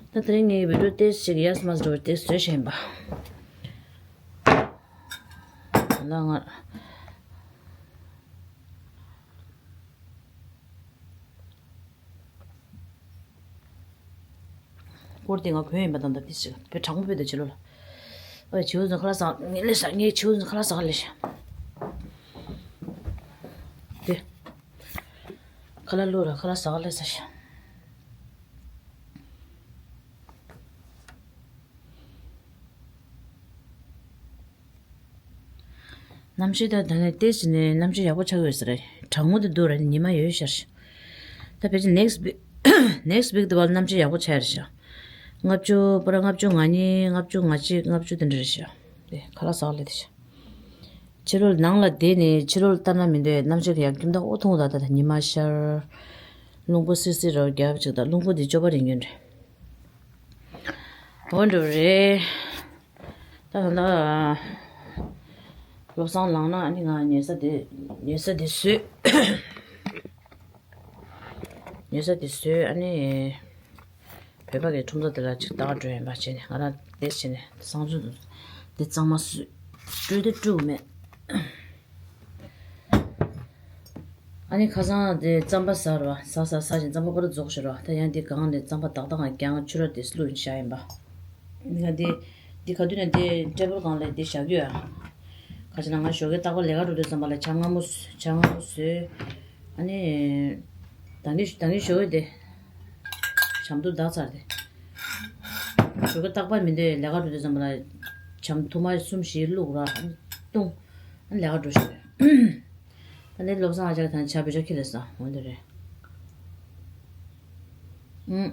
ད་དེ་རིང་ངའི་བི་ཌིའོ་ཏོག་ཙམ་ཅིག་ཡག་སོང་མ་སོང་འགྲོ་བའི་ཏོག་ཙམ་བཟོས་བཞག་ཡིན་པ། ད་ང་། སྐོར་དེ་ང་གོན་ཡིན་པ་དང་། ད་དེ་ཞིག་བོད་དྲང་པོ་བོད་དུ་བྱེད་ལོ་ལ། ཨོ་བྱིའུ་ཚོ་ཁ་ལག་ཟ་ངས་ལས་ཟ་ངས་བྱིའུ་ཚོ་ཁ་ལག་ཟ་ག་ལས་ཤག་དེ། ཁ་ལག་བླུགས་ར་ཁ་ལག་ཟ་ག་ལས་ཟ་ཤག་གནམ་གཤིས་ད་ད་ནས་ཏོག་ཙམ་ནས་གནམ་གཤིས་ཡག་པོ་ཆགས་ཡོད་ས་རེད། གྲང་མོ་དེ་འདུག་ར་ཉི་མ་ཡོད་ཤར་ཤག་ད་ཕལ་ཆེར་next week next week དེ་བར་གནམ་གཤིས་ཡག་པོ་ཆགས་ཡ་རེད་ཤག་ལྔ་བཅུ་པུ་ར་ལྔ་བཅུ་ང་གཉིས་ལྔ་བཅུ་ང་གཅིག་ལྔ་བཅུ་དེ་འདྲ་རེད་ཤག་དེ་ཁ་ལག་ཟ་ག་སླེབས་དེ་ཤག་ཕྱི་རོལ་ནང་ལ་བསྡད་ནས་ཕྱི་རོལ་ལྟ་ན་མི་འདོད་གནམ་གཤིས་ཡང་ཁྱིམ་ཐག་ཨོ་ཐུང་ད་ད་ད་ཉི་མ་ཤར། རླུང་བུ་སིར་སིར་རོ་རྒྱབ་ཅིག་ད་རླུང་བུ་འདི་སྐྱོ་པ་རེད་ཉོན་རེད། འོ་འགྲོ་རེད། ད་ད་ད་བློ་བཟང་ལངས་ན་ཨ་ནི་ང་ཉལ་ས་དེ་ཉལ་ས་དེ་བཟོས། ཉལ་ས་དེ་བཟོས་ཨ་ནི། བོད་པ་གི་ཁྲོམ་ཚོགས་དེ་ལ་ཅིག་ལྟ་ག་འགྲོ་ཡིན་པ་བྱས་ནས་ང་རང་དེ་བྱས་ནས་བསང་ཆུ་དེ་གཙང་མ་བཟོས། བཀྲུས་དེ་བཀྲུས་མེད། ཨ་ནི་ཁ་སང་དེ་རྩམ་པ་ཟ་རོ་ཟ་ཟ་ཟ་བཞིན་རྩམ་པ་པར་རྫོགས་ཤི་རོ་ད་ཡང་དེ་གང་ལས་རྩམ་པ་ཏག་ཏག་ང་རྐྱང་ཆུ་ར་དེ་བླུགས་བཞག་ཡིན་པ། ང་དེ་དེ་ག་དུས་ནས་དེ་ཊེ་བལ་སྒང་ལ་དེ་བཞག་རྒྱུ་ཡ། ཁ་ཅིག་ན་ང་ཞོགས་ཀས་རྟག་པར་ལས་ཀ་འགྲོ་དུས་ཙམ་པ་ལ་ཇ་མངར་མོ་ཇ་མངར་མོ་བཟོས། ཨ་ནི། ད་གིན་ད་གིན་ཞོགས་ཀས་དེ། ཇ་མདོག་འདག་ཚར་དེ། ཞོགས་ཀས་རྟག་པར་མི་འདོད་ལས་ཀ་འགྲོ་དུས་ཙམ་པ་ལ། ཇ་མ་ཐུར་མ་གསུམ་བཞི་བླུགས་ར། བཏུང་། ལས་ཀ་འགྲོ་ཤོག་ད་ནི་བློ་བཟང་ཨ་ཅག་དང་ཇ་བེད་སྤྱོད་ཁྱི་ལས་ས་འོན་དེ་རེད། ཨུམ།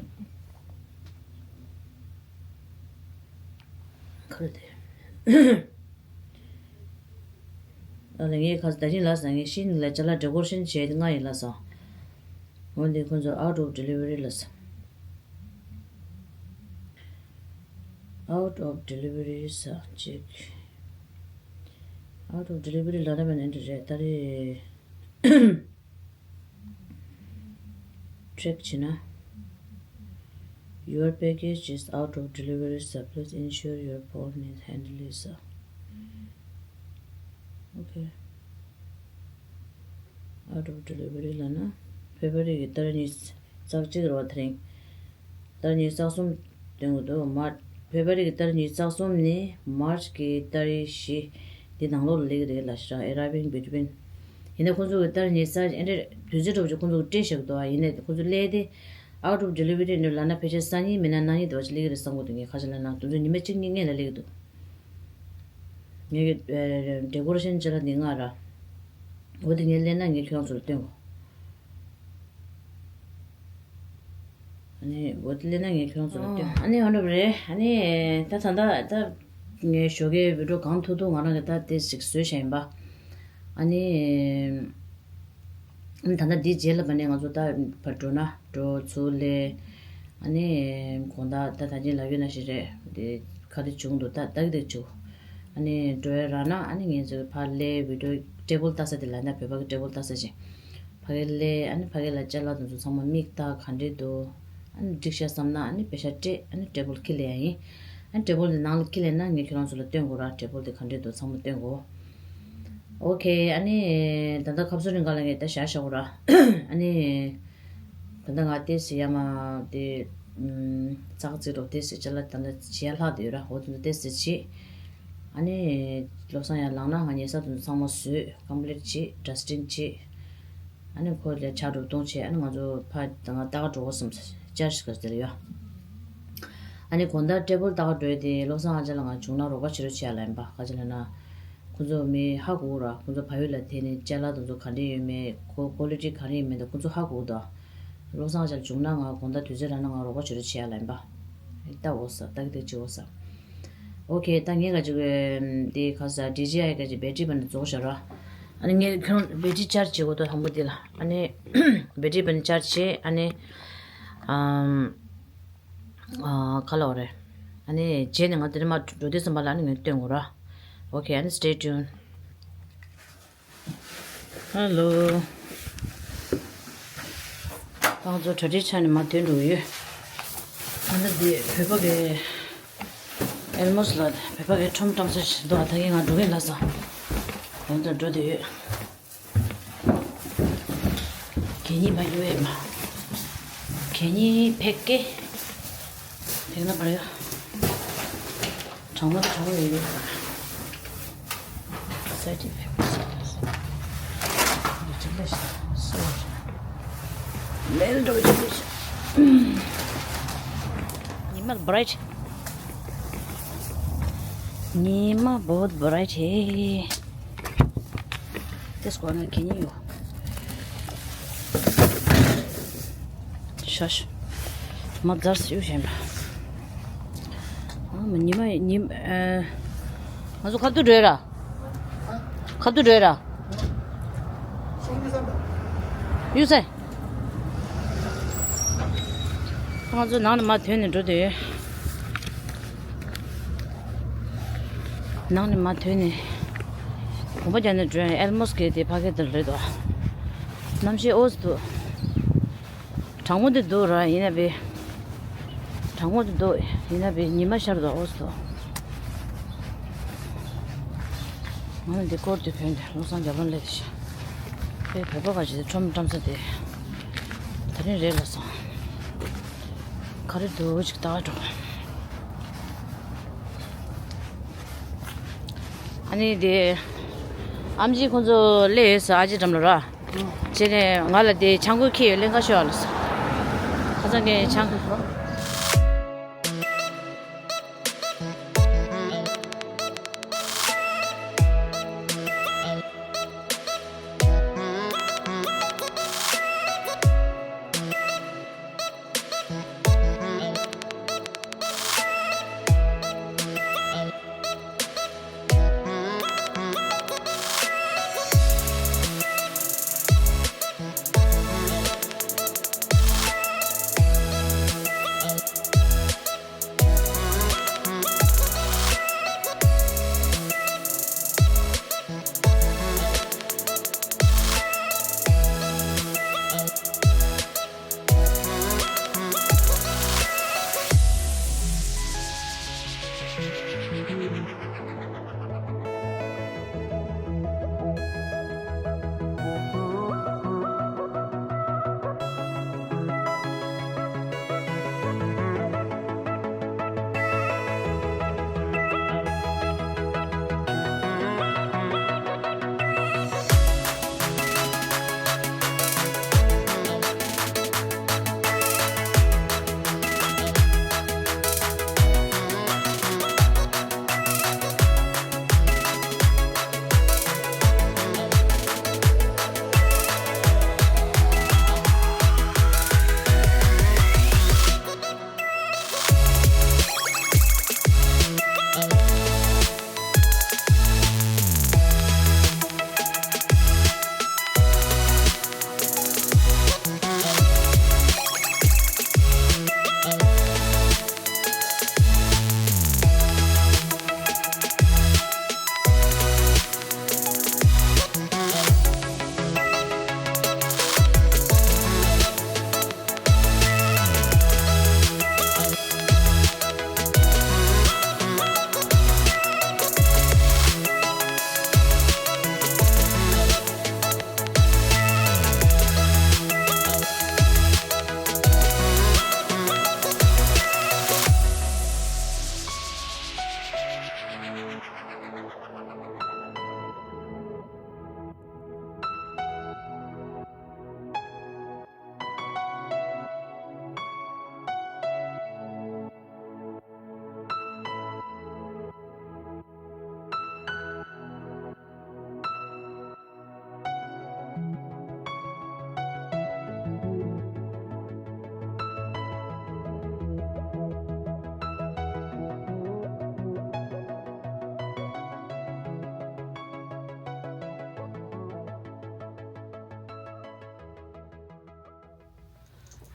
ཁ་ལོ་དེ། ཨ་ལ་ངས་ཁ་ཟས་ད་ཅིང་ལ་ཟ་ངས་ཤིན་ལ་ཅ་ལག་ཌེ་ཀོ་རེ་ཤན་བྱས་ཏེ་ང་ཡིན་ལ་ཟ། འོན་ཏེ་ཁོ་ཚོ་out of delivery ལ་ཟ། Out of delivery ཟ་ཅིག Out of delivery ལ་ར་མེད་ན་འདི་རེད་ད་རེད། Track བྱེད་ན། Your package is out of delivery, sir. Please ensure your phone is handled, sir. Okay. Out of delivery ལབ་ན། February གི་ཏ་རིག་ཉི་ཤུ་རྩ་གཅིག་རེད་བ་དེ་རིང་། ཏ་རིག་ཉི་ཤུ་རྩ་གསུམ་སྟོན་གྱི་འདུག March February གི་ཏ་རིག་ཉི་ཤུ་རྩ་གསུམ་ནས་March གི་ཏ་རིག་བཞི། འདི་ནང་ལོགས་ལ་སླེབས་ཀྱི་རེད་ལབ་ཤག Arriving between ཡིན་ན་ཁོང་ཚོ་གི་ཏ་རིག་ཉི་ཤུ་རྩ་ཨེ་འདྲས་དུས་ཚོད་འདྲ་པོ་ཅིག་ཁོང་ཚོ་གི་སྤྲད་བཞག་གི་འདུག་ཨ། ཡིན་ནའི་ཁོང་ཚོ་སླེབས་དེ་out of delivery ནས་ལབ་ན་ཕལ་ཆེར་སང་ཉིན་མིན་ན་གནངས་ཉིན་དེ་བ་ཅིག་སླེབས་ཀྱི་རེད་བསམ་གྱི་འདུག་ངས་ཁ་ཤས་ལབ་ན་དེ་ཚོ་ཉི་མ་གཅིག་གཉིས་སྔོན་ལ་སླེབས་ཀྱི་འདུག་ངས་ཀྱི་decoration ཅ་ལག་འདི་ང་ར། འོ་དེ་ངས་སླེབས་ན་ངས་ཁྱོད་རང་ཚོ་ལ་སྟོན་གོ་ཨ་ནི་འོ་དེ་སླེབས་ན་ངས་ཁྱོད་རང་ཚོ་ལ་སྟོན། ཨ་ནི་ཨ་འདྲ་པོ་རེད། ཨ་ནི་ད་ད་ད་ད་ངས་ཞོགས་ཀའི་video གང་ཐུབ་ཐུབ་ང་རང་གི་ད་དེ་ཞིག་བཟོས་བཞག་ཡིན་པ། ཨ་ནི། ཨ་ནི་ད་ལྟ་འདིའི་རྗེས་ལ་བ་ནས་ང་ཚོ་ད་བར་འགྲོ་ན་འགྲོ་ཚུར་སླེབས། ཨ་ནི་དགོང་དག་ད་ད་ཅིང་ལབ་ཡོད་ན་ཞིག་རེད་དེ་ག་དེ་བྱུང་འདུག་ད་ད་གི་དེ་བྱུང་། ཨ་ནི་འགྲོ་ཡ་རག་ན་ཨ་ནི་ངས་ཚོ་ཕར་སླེབས་བི་ཌིའོ་ཊེ་བལ་ལྟ་ས་དེ་ལ་ན་བོད་པ་གི་ཊེ་བལ་ལྟ་ས་ཅིག་ཕ་གི་སླེབས་ཨ་ནི་ཕ་གི་ལ་ཅ་ལག་དེ་ཚོ་ཚང་མ་དམིགས་ཐག་ག་འདྲས་འདུག་ཨ་ནི་འགྲིག་ཤག་བསམ་ན་ཨ་ནི་པེ་ཤ་སྤྲད་ཨ་ནི་ཊེ་བལ་འཁྱེར་སླེབས་ཡ་ཡིན། ཨ་ནི་ཊེ་བལ་དེ་ནང་ལ་འཁྱེར་སླེབས་ན་ངས་ཁྱོད་རང་ཚོ་ལ་སྟོན་དགོས་ར་ཊེ་བལ་དེ་ག་འདྲས་འདུག་ཚང་མ་སྟོན་དགོས། ཨོ་ཁེ། ཨ་ནི་ད་ལྟ་ཁབ་སོ་རིང་ག་ལ་ངས་ད་བཞག་བཞག་གོ་ར། ཨ་ནི་ད་ལྟ་ང་ཏེ་སི་ཡ་མ་དེ་ཙག་ཙིག་རོ་ཏེ་སི་ཅ་ལག་ད་ལྟ་བྱེད་ཡ་ལྷག་དེ་ཡོད་ར། འོ་དེ་ཚོ་ཏེ་སི་བྱེད། ཨ་ནི་བློ་བཟང་ཡར་ལངས་ན་ང་ཉལ་ས་དེ་ཚོ་ཚང་མ་བཟོས་ཀམ་པི་ལིཊ་བྱེད་ཌ་སི་ཊིང་བྱེད། ཨ་ནི་ཁོ་ལ་ཇ་འགྲོ་གཏོང་བྱེད། ཨ་ནི་ང་ཚོ་ཕ་ད་ང་ལྟ་ག་འགྲོ་གོ་བསམ་ཅར་ཞིག་ག་དེ་ལ་ཡོད། ཨ་ནི་དགོང་དག་ཊེ་བལ་ལྟ་ག་འགྲོ་ཡ་དེ་བློ་བཟང་ཨ་ཅག་ལ་ང་བྱུང་ན་རོགས་པ་བྱེད་རོགས་བྱེད་ཡ་ལ་ཡིན་པ་ག་ཅི་ལབ་ན། ཁོ་ཚོ་མི་ཧ་གོ་ར། ཁོ་ཚོ་ཕ་ཡུལ་ལ་དེ་ནི་ཅ་ལག་དེ་ཚོ་ག་འདྲ་ཡོད་མེད། ཁོ་ཀོ་ལི་ཊི་ག་རེ་ཡོད་མེད་དེ་ཁོ་ཚོ་ཧ་གོ་དོ། བློ་བཟང་ཅག་བྱུང་ན་ང་དགོང་དག་དུས་ཚོད་རག་ན་ང་རོགས་པ་བྱེད་རོགས་བྱེད་ཡ་ལ་ཡིན་པ། ལྟ་འོ་ས་ལྟ་གི་ལྟ་གི་བྱེད་འོ་ས། ཨོ་ཁེ། ད་ངས་ག་ཅིག་དེ་ག་ས་ཌི་ཇེ་ཨའི་ག་ཅིག་བེ་ཊི་རི་བ་ནི་རྫོགས་ཤག་ར། ཨ་ནི་ངས་ཁྱོད་བེ་ཊི་རི་ཅར་ཇི་བྱེད་དགོས་དོ་དང་པོ་དེ་ལ། ཨ་ནི་བེ་ཊི་རི་བ་ནི་ཅར་ཇི་བྱེད། ཨ་ནི་ཨམ། ཨ། ག་ལབ་དགོས་རེད། ཨ་ནི་རྗེས་ནས་ང་དེ་རིང་མར་འགྲོ་དུས་ཙམ་པ་ལ་ཨ་ནི་ངས་སྟོན་དགོས་ར། ཨོ་ཁེ། ཨ་ནི་stay tuned། ཧེ་ལོ། ང་ཚོ་གྲ་སྒྲིག་ཆགས་ནས་མར་ཐོན་འགྲོ་གི་ཡོད། ད་ལྟ་འདི་བོད་པ་གི་ཨེལ་མོ་སི་ལ་བོད་པ་གི་ཁྲོམ་བཀྲམ་ས་ཞིག་འདུག་ད་གིན་ང་འགྲོ་གི་ཡིན་ལབ་སོང་། ང་ཚོ་འགྲོ་བསྡད་ཡོད། གད་སྙིགས་མ་ཡོད་ཨེ་མ། གད་སྙིགས་ཕེབས་ཀྱི། ཕེབས་ན་བར་ཡོད། གྲང་མོ་དེ་གྲང་མོ་ཡོད་ཡོད། ས་ཅིག་ཕེབས་པ་ཞིག་ལ་ས་ཅིག་ལ་ཞིག་སོ་མེལ་འགྲོ་ཅིག་ལ་ཞིག་ཉི་མ་བྷ་རའིཊ། ཉི་མ་བྷོད་བྷ་རའིཊ་ཧེ། དེ་སྐོར་ན་གི་ཉི་ཡོད། ཤོ་ཤོ། མ་ཛར་སི་ཡུ་ཤེམ། ཨ་མ་ཉི་མ་ཉི་ཨ། ང་ཚོ་ཁ་ཐུག་འགྲོ་ཡ་ར། ཁ་ཐུག་འགྲོ་ཡ་ར། ཡུ་སེ། ང་ཚོ་ནང་ནས་མར་ཐོན་ནས་འགྲོ་འདོད་ཡོད། ནང་ནས་མར་ཐོན་ནས། གོམ་པ་རྒྱག་ནས་འགྲོ་ཡ་ཨེལ་མོ་སི་ཀེ་དེ་ཕ་གི་དེར་རེད་དོ། གནམ་གཤིས་འོ་ཙམ་འདུག་གྲང་མོ་དེ་འདུག་ར་ཡིན་ན་བས། གྲང་མོ་དེ་འདུག་ཡིན་ན་བས་ཉི་མ་ཤར་འདུག་འོ་ཙམ་འདུག་ང་ནི་འདི་སྐོར་དུ་བོད་འདི་བློ་བཟང་རྒྱལ་པོ་སླེབས་ཤག་དཔེ་བོད་པ་ཁ་ཅིག་ཁྲོམ་བཀྲམ་ས་དེ། ད་རིང་རེད་ལ་སོང་། ག་རེ་འདུག་ཅིག་ལྟ་འགྲོ། ཨ་ནི་དེ། ཨམ་ཆི་ཁོང་ཚོ་སླེབས་ཡོད་ས་ཨ་ཅེ་འགྲམ་ལ་ར། བྱས་ནས་ང་ལ་དེ་ཆང་ཁོལ་ཁྱེར་ཡོད་ལེན་ག་ཤོག་ལ་ས། ཁ་སང་གི་ཆང་ཁོལ།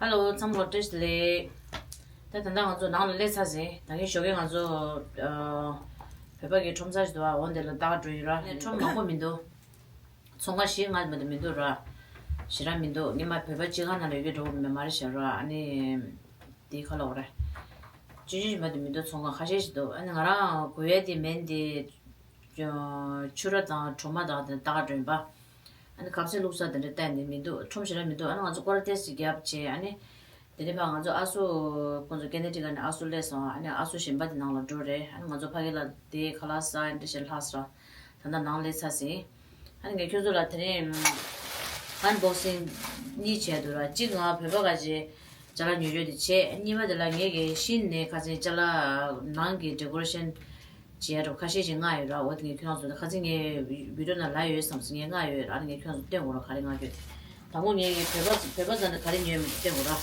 ཧེ་ལོ། ཚང་མ་ལ་བཀྲ་ཤིས་བདེ་ལེགས། ད་ད་ལྟ་ང་ཚོ་ནང་ལ་སླེབས་ཚར་ཟིན། ད་གིན་ཞོགས་ཀས་ང་ཚོ་ཨ་བོད་པ་གི་ཁྲོམ་ས་ཞིག་འདུག་ཨ། འོ་འདི་ལ་ལྟ་ག་འགྲོ་ཡིན་ར། ནས་ཁྲོམ་མང་པོ་མི་འདུག་ཚོང་ཁང་ཞིག་ང་མ་གཏོགས་མི་འདུག་ར། ཞེ་དྲག་མི་འདུག་ངས་མ་བོད་པ་སྤྱི་ཁང་ནང་ལ་ཡོད་ཀྱི་འགྲོ་གི་མེད་མ་རེད་ཤག་ར། ཨ་ནི་དེ་ཁ་ལོག་རེད། ཅི་ཅི་མ་གཏོགས་མི་འདུག་ཚོང་ཁང་ཁ་ཤས་ཤིག་འདུག་ཨ་ནི་ང་རང་དགོས་ཡ་དེ་མེད་འདི། ཆུ་ར་དང་གྲོ་མ་དང་དེ་ལྟ་ག་འགྲོ་ཡིན་པ། ཨ་ནི་གབ་ཚེ་བླུགས་ས་དེ་འདྲ་བལྟས་ནས་མི་འདུག་ཁྲོམ་ཞེ་དྲག་མི་འདུག་ཨ་ནི་ང་ཚོ་སྐོར་ར་ཏོག་ཙམ་བརྒྱབ་བྱས། ཨ་ནི་ དེ་རིང་ཕར་ང་ཚོ་ཨ་སུ་ཁོང་ཚོ་ཀེ་ནེ་ཊི་ཀ་ནས་ཨ་སུ་སླེབས་སོང་། ཨ་ནི་ཨ་སུ་གཞན་པ་དེ་ནང་ལ་འགྲོ་རེད། ཨ་ནི་ང་ཚོ་ཕ་གི་ལ་དེ་ཁ་ལག་ཟ་ཨ་འདྲ་བྱས་ལྷག་སོང་། ད་ལྟ་ནང་སླེབས་ཚར་ཟིན། ཨ་ནི་ངས་ཁྱོད་ཚོ་ལ་དེ་རིང་ཨན་བོག་སིང་གཉིས་བྱས་འདུག་ར། གཅིག་ང་བོད་པ་ག་ཅེ་ཅ་ལག་ཉོ་ཡོད་དེ་བྱས། གཉིས་པ་དེ་ལ་ངས་གི་ཤིན་ནས་ཁ་སང་ཅ་ལག་ནང་གི་ཌེ་ཀོ་རེ་ཤན་བྱས་རོ་ཁ་ཤས་ཤིག་མངགས་ཡོད་ར། འོ་དེ་ངས་ཁྱོད་ཚོ་ཁ་སང་ངའི་བི་ཌི་ཡོ་ནང་ལ་ཡོད་བསམ་སོང་། ངས་མངགས་ཡོད་ར། ཨ་ནི་ངས་ཁྱོད་ཚོ་སྟོན་དགོས་ར། ག་རེ་མངགས་ཡོད་དེ། དང་པོ་ངས་ངའི་བོད་པ་བོད་པ་ཚོ་ནི་ག་རེ་ཉོས་མིན་སྟོན་དགོས་ར།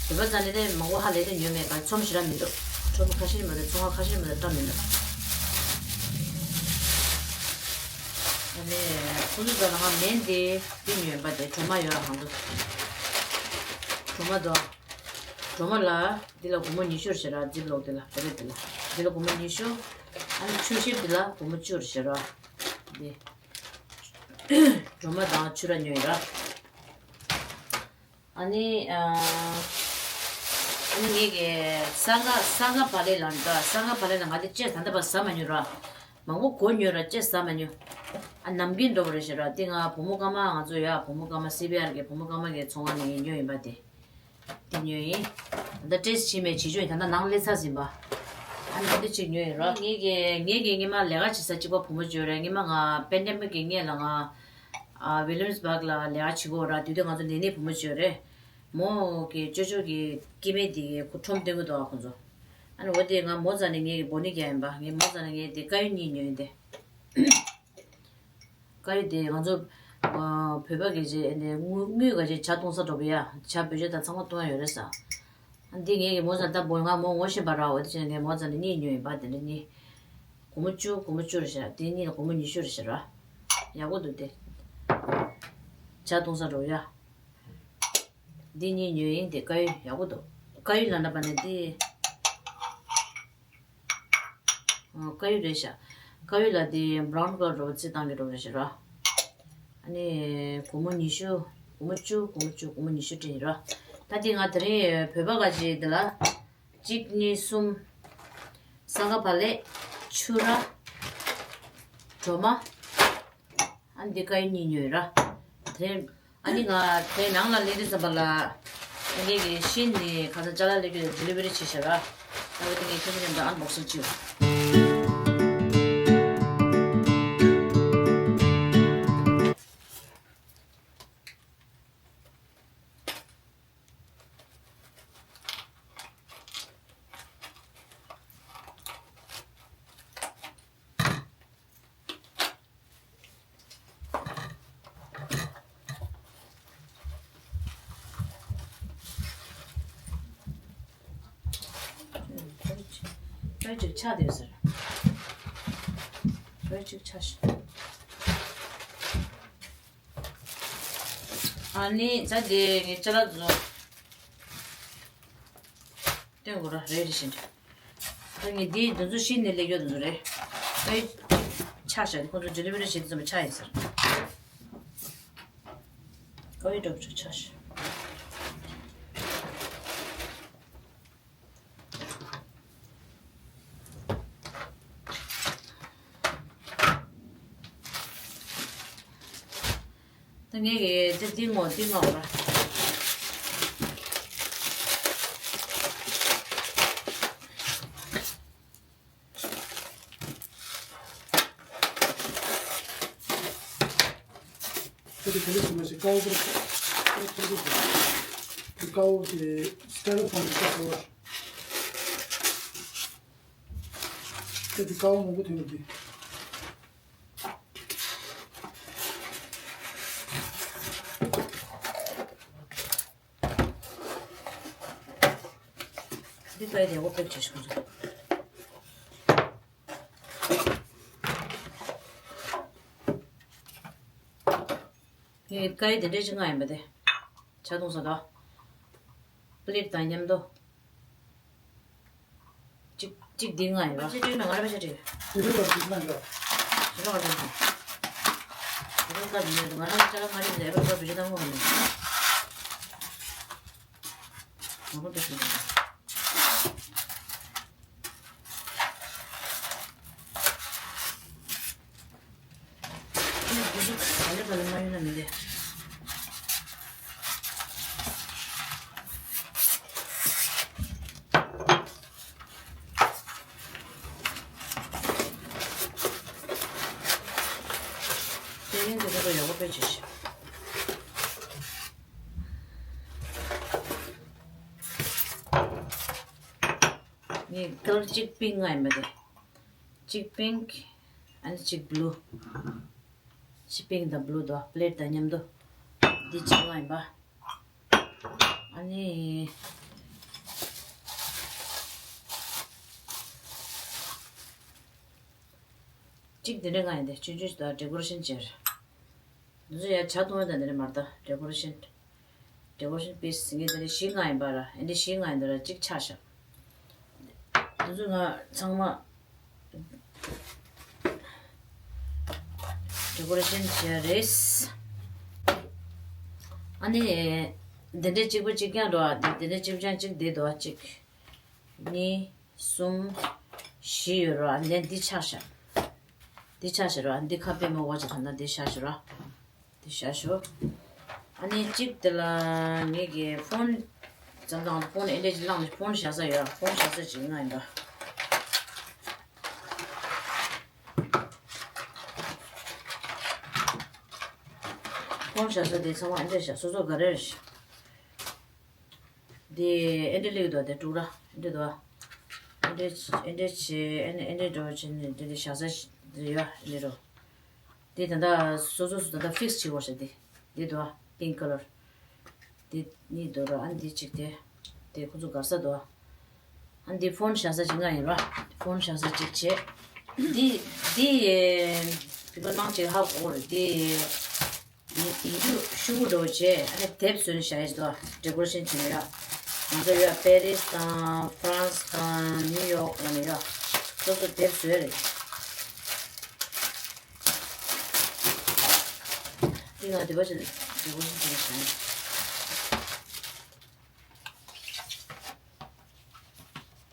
བོད་པ་ཚོ་ནི་དེ་མང་པོ་ཧ་ལས་དེ་ཉོས་མེད་ག་ཚོམ་ཞེ་དྲག་མི་འདུག་ཚོམ་ཁ་ཤས་མ་གཏོགས་ཚོང་ཁང་ཁ་ཤས་མ་གཏོགས་བཀྲ་མི་འདུག་ཨ་ནི་ཁོ་ཚོ་ཚོ་ནང་མེན་དེ་དེ་ཉོས་པ་དེ་གྲོ་མ་ཡོད་ར། གང་འདུག་གྲོ་མ་དོ། གྲོ་མ་ལ་འདི་ལ་སྒོར་མོ་ཉི་ཤུ་རེད་ཤག་ར། ཛིབ་ལོག་འདི་ལ་པེ་ཀེ་ཊི་འདི་ལ། འདི་ལ་སྒོར་མོ་ཉི་ཤུ། ཨ་ནི་ཆུ་ཤེལ་འདི་ལ་སྒོར་མོ་བཅུ་རེད་ཤག་ར། འདི་གྲོ་མ་དང་ཕྱུར་ར་ཉོས་ཡིན་ར། ཨ་ནི་ཨ་ཨ་ནི་ངེད་ཀྱི་ས་ག་ས་ག་བ་ལེ་ལ་འདྲ། ས་ག་བ་ལེ་ལ་ང་དེ་ཅེས་ད་ལྟ་བར་ཟ་མ་མྱོང་ར། མང་པོ་གོ་མྱོང་ར་ཅེས་ཟ་མ་མྱོང་། ཨ་ནམ་རྒྱུན་འགྲོ་བ་རེད་ཤག་ར། དེ་ང་བུ་མོ་ཀརྨ་ང་ཚོ་ཡ་བུ་མོ་ཀརྨ་སི་བི་ཨར་གི་བུ་མོ་ཀརྨ་གི་ཚོང་ཁང་ནས་ཉོས་ཡིན་པ་དེ། དེ་ཉོས་ཡིན། ད་ལྟ་ཊེ་སི་ཊི་བྱས་མེད་བྱེད་ཆོག་ཡིན། ད་ལྟ་ནང་སླེབས་ཚར་ཟིན་པ། ཨ་ནི་དེ་ཅིག་ཉོས་ཡིན་ར། ངེད་ཀྱི་ངེད་ཀྱི་སྔོན་མ་ལས་ཀ་བྱེད་ས་གཅིག་པ་བུ་མོ་ཅིག་ཡོད་རེད། སྔོན་མ་ང་པེན་ཌེ་མིག་གི་སྔོན་ལ་ང་ཨ་ཝི་ལི་ཡམ་སི་བྷག་ལ་ལས་ཀ་བྱེད་ཀྱི་ཡོད་ར། དུས་དེ་ང་ཚོ་ནེ་ནེ་བུ་མོ་ཅིག་ཡོད་རེད། མོ་གི་ཅོ་ཅོ་གི་སྐྱེ་དམན་དེ་གི་ཁོ་ཁྲོམ་སྟོན་གི་འདུག་ཨ་ཁོ་ཚོ། ཨ་ནི་འོ་དེ་ང་མོ་རྩ་ནས་ངེད་ཀྱི་བོ་ནི་རྒྱག་ཡིན་པ། ངས་མོ་རྩ་ནས་ངས་དེ་དཀར་ཡོལ་གཉིས་ཉོས་ཡིན་ཏེ། དཀར་ཡོལ་དེ་ང་ཚོ་ཨ་བོད་པ་གི་རྗེས་ནས་དངུལ་དངུལ་ག་རྗེས་ཇ་བཏུང་ས་འགྲོ་གི་ཡ། ཇ་བེད་སྤྱོད་དང་ཚང་མ་བཏུང་ཡ་ཡོད་རེད་ས། འདི་ངས་ཀྱི་མོ་ཚ་ད་བོ་ང་མོ་ངོ་ཤེས་པ་ར། འོ་དེ་བྱས་ནས་ངས་མོ་ཚ་ནས་གཉིས་ཉོས་ཡིན་པ། དེ་འདྲ་གཉིས་སྒོར་མོ་བཅུ་སྒོར་མོ་བཅུ་རེད་ཤག་དེ་གཉིས་ལ་སྒོར་མོ་ཉི་ཤུ་རེད་ཤག་ར། ཡག་པོ་འདུག་དེ། ཇ་བཏུང་ས་འགྲོ་ཡ། འདི་གཉིས་ཉོས་ཡིན་དེ། དཀར་ཡོལ་ཡག་པོ་འདུག་དཀར་ཡོལ་ལ་འདྲ་པ་ནས་དེ། ཨ་དཀར་ཡོལ་རེད་ཤག་དཀར་ཡོལ་ལ་དེ་བྷ་རའུན་ཀ་ལར་འདྲ་པོ་རྩི་སྟངས་ཀྱི་འདྲ་པོ་རེད་ཤག་ར། ཨ་ནི་སྒོར་མོ་ཉི་ཤུ། སྒོར་མོ་བཅུ། སྒོར་མོ་བཅུ། སྒོར་མོ་ཉི་ཤུ་སྤྲད་ཡིན་ར། ད་དེ་ང་དེ་རིང་བོད་པ་ག་ཅིག་དེ་ལ། གཅིག་གཉིས་གསུམ། ས་ག་བ་ལེ། ཕྱུར་ར། གྲོ་མ། ཨ་འདི་དཀར་ཡོལ་གཉིས་ཉོས་ར། དེ་ཨ་ནི་ང་དེ་ནང་ལ་སླེབས་དུས་ཙམ་པ་ལ། ཨ་ངེད་ཀྱི་ཤིན་ནས་ཁ་སང་ཅ་ལག་སླེབས་རྒྱུ་ལ་ཌེ་ལི་ཝ་རི་བྱས་ཤག་ར། ད་འོ་དེ་ངས་ཁྱོད་ཚོ་མཉམ་དུ་ཨན་བོག་སིང་བྱེད། ཕ་གི་ཅིག་ཆག་བསྡད་ཟེར། ཕ་གི་ཅིག་ཆག་ཤི། ཨ་ནི་ད་དེ་ངས་ཅ་ལག་བཟོ། སྟོན་དགོས་ར། རེད་རེད་བཞིན་རེད། ད་ངས་འདི་འདི་ཚོ་ཤིན་ནས་སླེབས་ཡོད་འདི་ཚོ་རེད། ཨེ། ཆག་ཤག་ཁོང་ཚོ་ཌེ་ལི་ཝ་རི་བྱེད་དུས་ཙམ་པ་ཆག་ཡིན་ཟེར། ཨེ་འདྲ་པོ་ཆག་ཤག་ད་ངས་ཀྱི་དེ་འདི་ངོ་འདི་ངོ་ར། ཁ་ཏི་ཁ་ལི་སུ་མ་ཞིག་ཀའོ་པར་ཁ་ཐོར་གི་ཀའོ་དེ་སི་ཊའི་རོ་ཕོམ་གི་ཀའོ། ཁ་ཏི་ཀའོ་མང་པོ་ཐོན་གི། འདི་ལྟ་ཡི་དེ་འོ་པེག་བྱེད་ཤོག་ངས་ཀ་ཡི་དེ་འདྲས་ཅིག་མངགས་ཡིན་པ་དེ། ཇ་བཏུང་ས་དང་། པི་ལེཊ་དང་མཉམ་དུ། གཅིག་གཅིག་འདི་མངགས་ཡིན་པ། ཅི་སྤྲད་ན་ང་ར་པ་ཆ་སྤྲད། དེ་རིང་ལ་འདི་མངགས་འདྲ། དེ་རིང་ལ་འདི་མངགས། དེ་རིང་སྐབས་ཡིན་ན་ང་རང་ཅ་ལག་མ་རེད་ཟེར་ཨེ་པར་ཀོ་བི་ཇི་དང་ངོ་མ་ནི། ང་ཁོ་འདུག་ཟེར། ཁྱེད་ཀྱིས་ག་ལེ་ག་ལེ་མ་ཡོང་ན་མི་བདེ། བྱས་ཤག་ངས་ཀ་ལར་གཅིག་པིང་ང་ཡིན་པ་དེ། གཅིག་པིང་། ཨ་ནི་གཅིག་བླུ། གཅིག་པིང་དང་བླུ་དོ་པི་ལེཊ་དང་མཉམ་དུ། འདི་གཅིག་ང་ཡིན་པ། ཨ་ནི། གཅིག་འདི་འདྲ་ང་ཡིན་དེ་ཆུང་ཆུང་ཞིག་དང་ཌེ་ཀོ་རེ་ཤན་བྱས། འདི་ཚོ་ཡང་ཇ་འཐུང་ཡ་དང་འདི་འདྲ་མ་རེད་ད། ཌེ་ཀོ་རེ་ཤན། ཌེ་ཀོ་རེ་ཤན་པིས་ངས་འདི་འདྲ་བཞི་ལྔ་ཡིན་པ་ར། ཨེ་འདྲ་བཞི་ལྔ་ཡིན་འདི་ར་གཅིག་ཆག་ཤག་འདི་ཚོ་ང་ཚང་མ་ཌེ་ཀོ་རེ་ཤན་བྱས་རེད། ཨ་ནི། འདི་འདྲའི་གཅིག་པ་གཅིག་རྐྱང་འགྲོ་བ་འདི་འདི་འདྲའི་གཅིག་པ་གཅིག་འདི་འདུག་བ་གཅིག་གཉིས། གསུམ། བཞི་ཡོད་ར། ཨ་ནི་འདི་ཆག་ཤག་འདི་ཆག་ཤག་ར། འདི་ཁ་དཔེ་མ་བ་ཅིག་ད་ལྟ་འདི་ཆག་ཤག་ར། འདི་ཆག་ཤག་ཨ་ནི་གཅིག་དེ་ལ་ངེད་ཀྱི་ཕོན། འཛམ་ཐང་ཕོན་ཨེ་འདྲས་ཅིག་བླངས་ནས་ཕོན་བཞག་ས་ཡོད། ཕོན་བཞག་ས་ཅིག་ང་ཡིན་པ། ཕོན་བཞག་ས་དེ་ཚང་མ་ཨེ་འདྲས་བཞག་སོ་སོ་ག་རེ་རེད་ཤག་འདི་ཨེ་འདྲས་ལེགས་འདུག་དེ་དྲུག་ར་ཨེ་འདྲས་འདུག་ཨེ་འདྲས་ཨེ་འདྲས་བྱས་ཨེ་འདྲས་ཨེ་འདྲས་འགྲོ་བྱས་ནས་འདི་འདི་བཞག་ས་ཞིག་འདི་ཡོད་ཨེ་འདྲས་འགྲོ། དེ་ད་ལྟ་སོ་སོ་སོ་ད་ལྟ་ཕིག་སི་བྱེད་དགོས་ཤག་འདི་འདི་འདུག་པིང་ཀ་ལར། འདི་གཉིས་འདུག་ར། ཨ་འདི་གཅིག་དེ། དེ་ཁོ་ཚོ་གར་ས་འདུག་ཨ་འདི་ཕོན་བཞག་ས་གཅིག་ང་ཡིན་ར། ཕོན་བཞག་ས་གཅིག་བྱས། འདི་འདི་བི་མ་མང་ཅིག་ཧ་གོ་རེད་འདི། ཡིན་རྒྱུ་ཤུ་གུ་འགྲོ་བྱས་ཨ་ནི་དེབ་བཟོས་ནས་བཞག་ཡས་འདུག་ཌེ་ཀོ་རེ་ཤན་བྱས་ནས་ཡ། ང་ཚོ་ཡ་པེ་རིས་དང་ཧྥ་རན་སི་དང་ནིའུ་ཡོག་ལ་ནས་ཡ། སོ་སོ་དེབ་བཟོས་རེད། འདི་ང་འདི་པ་ཞིག་འདི་པ་ཞིག་འདི་ཞིག་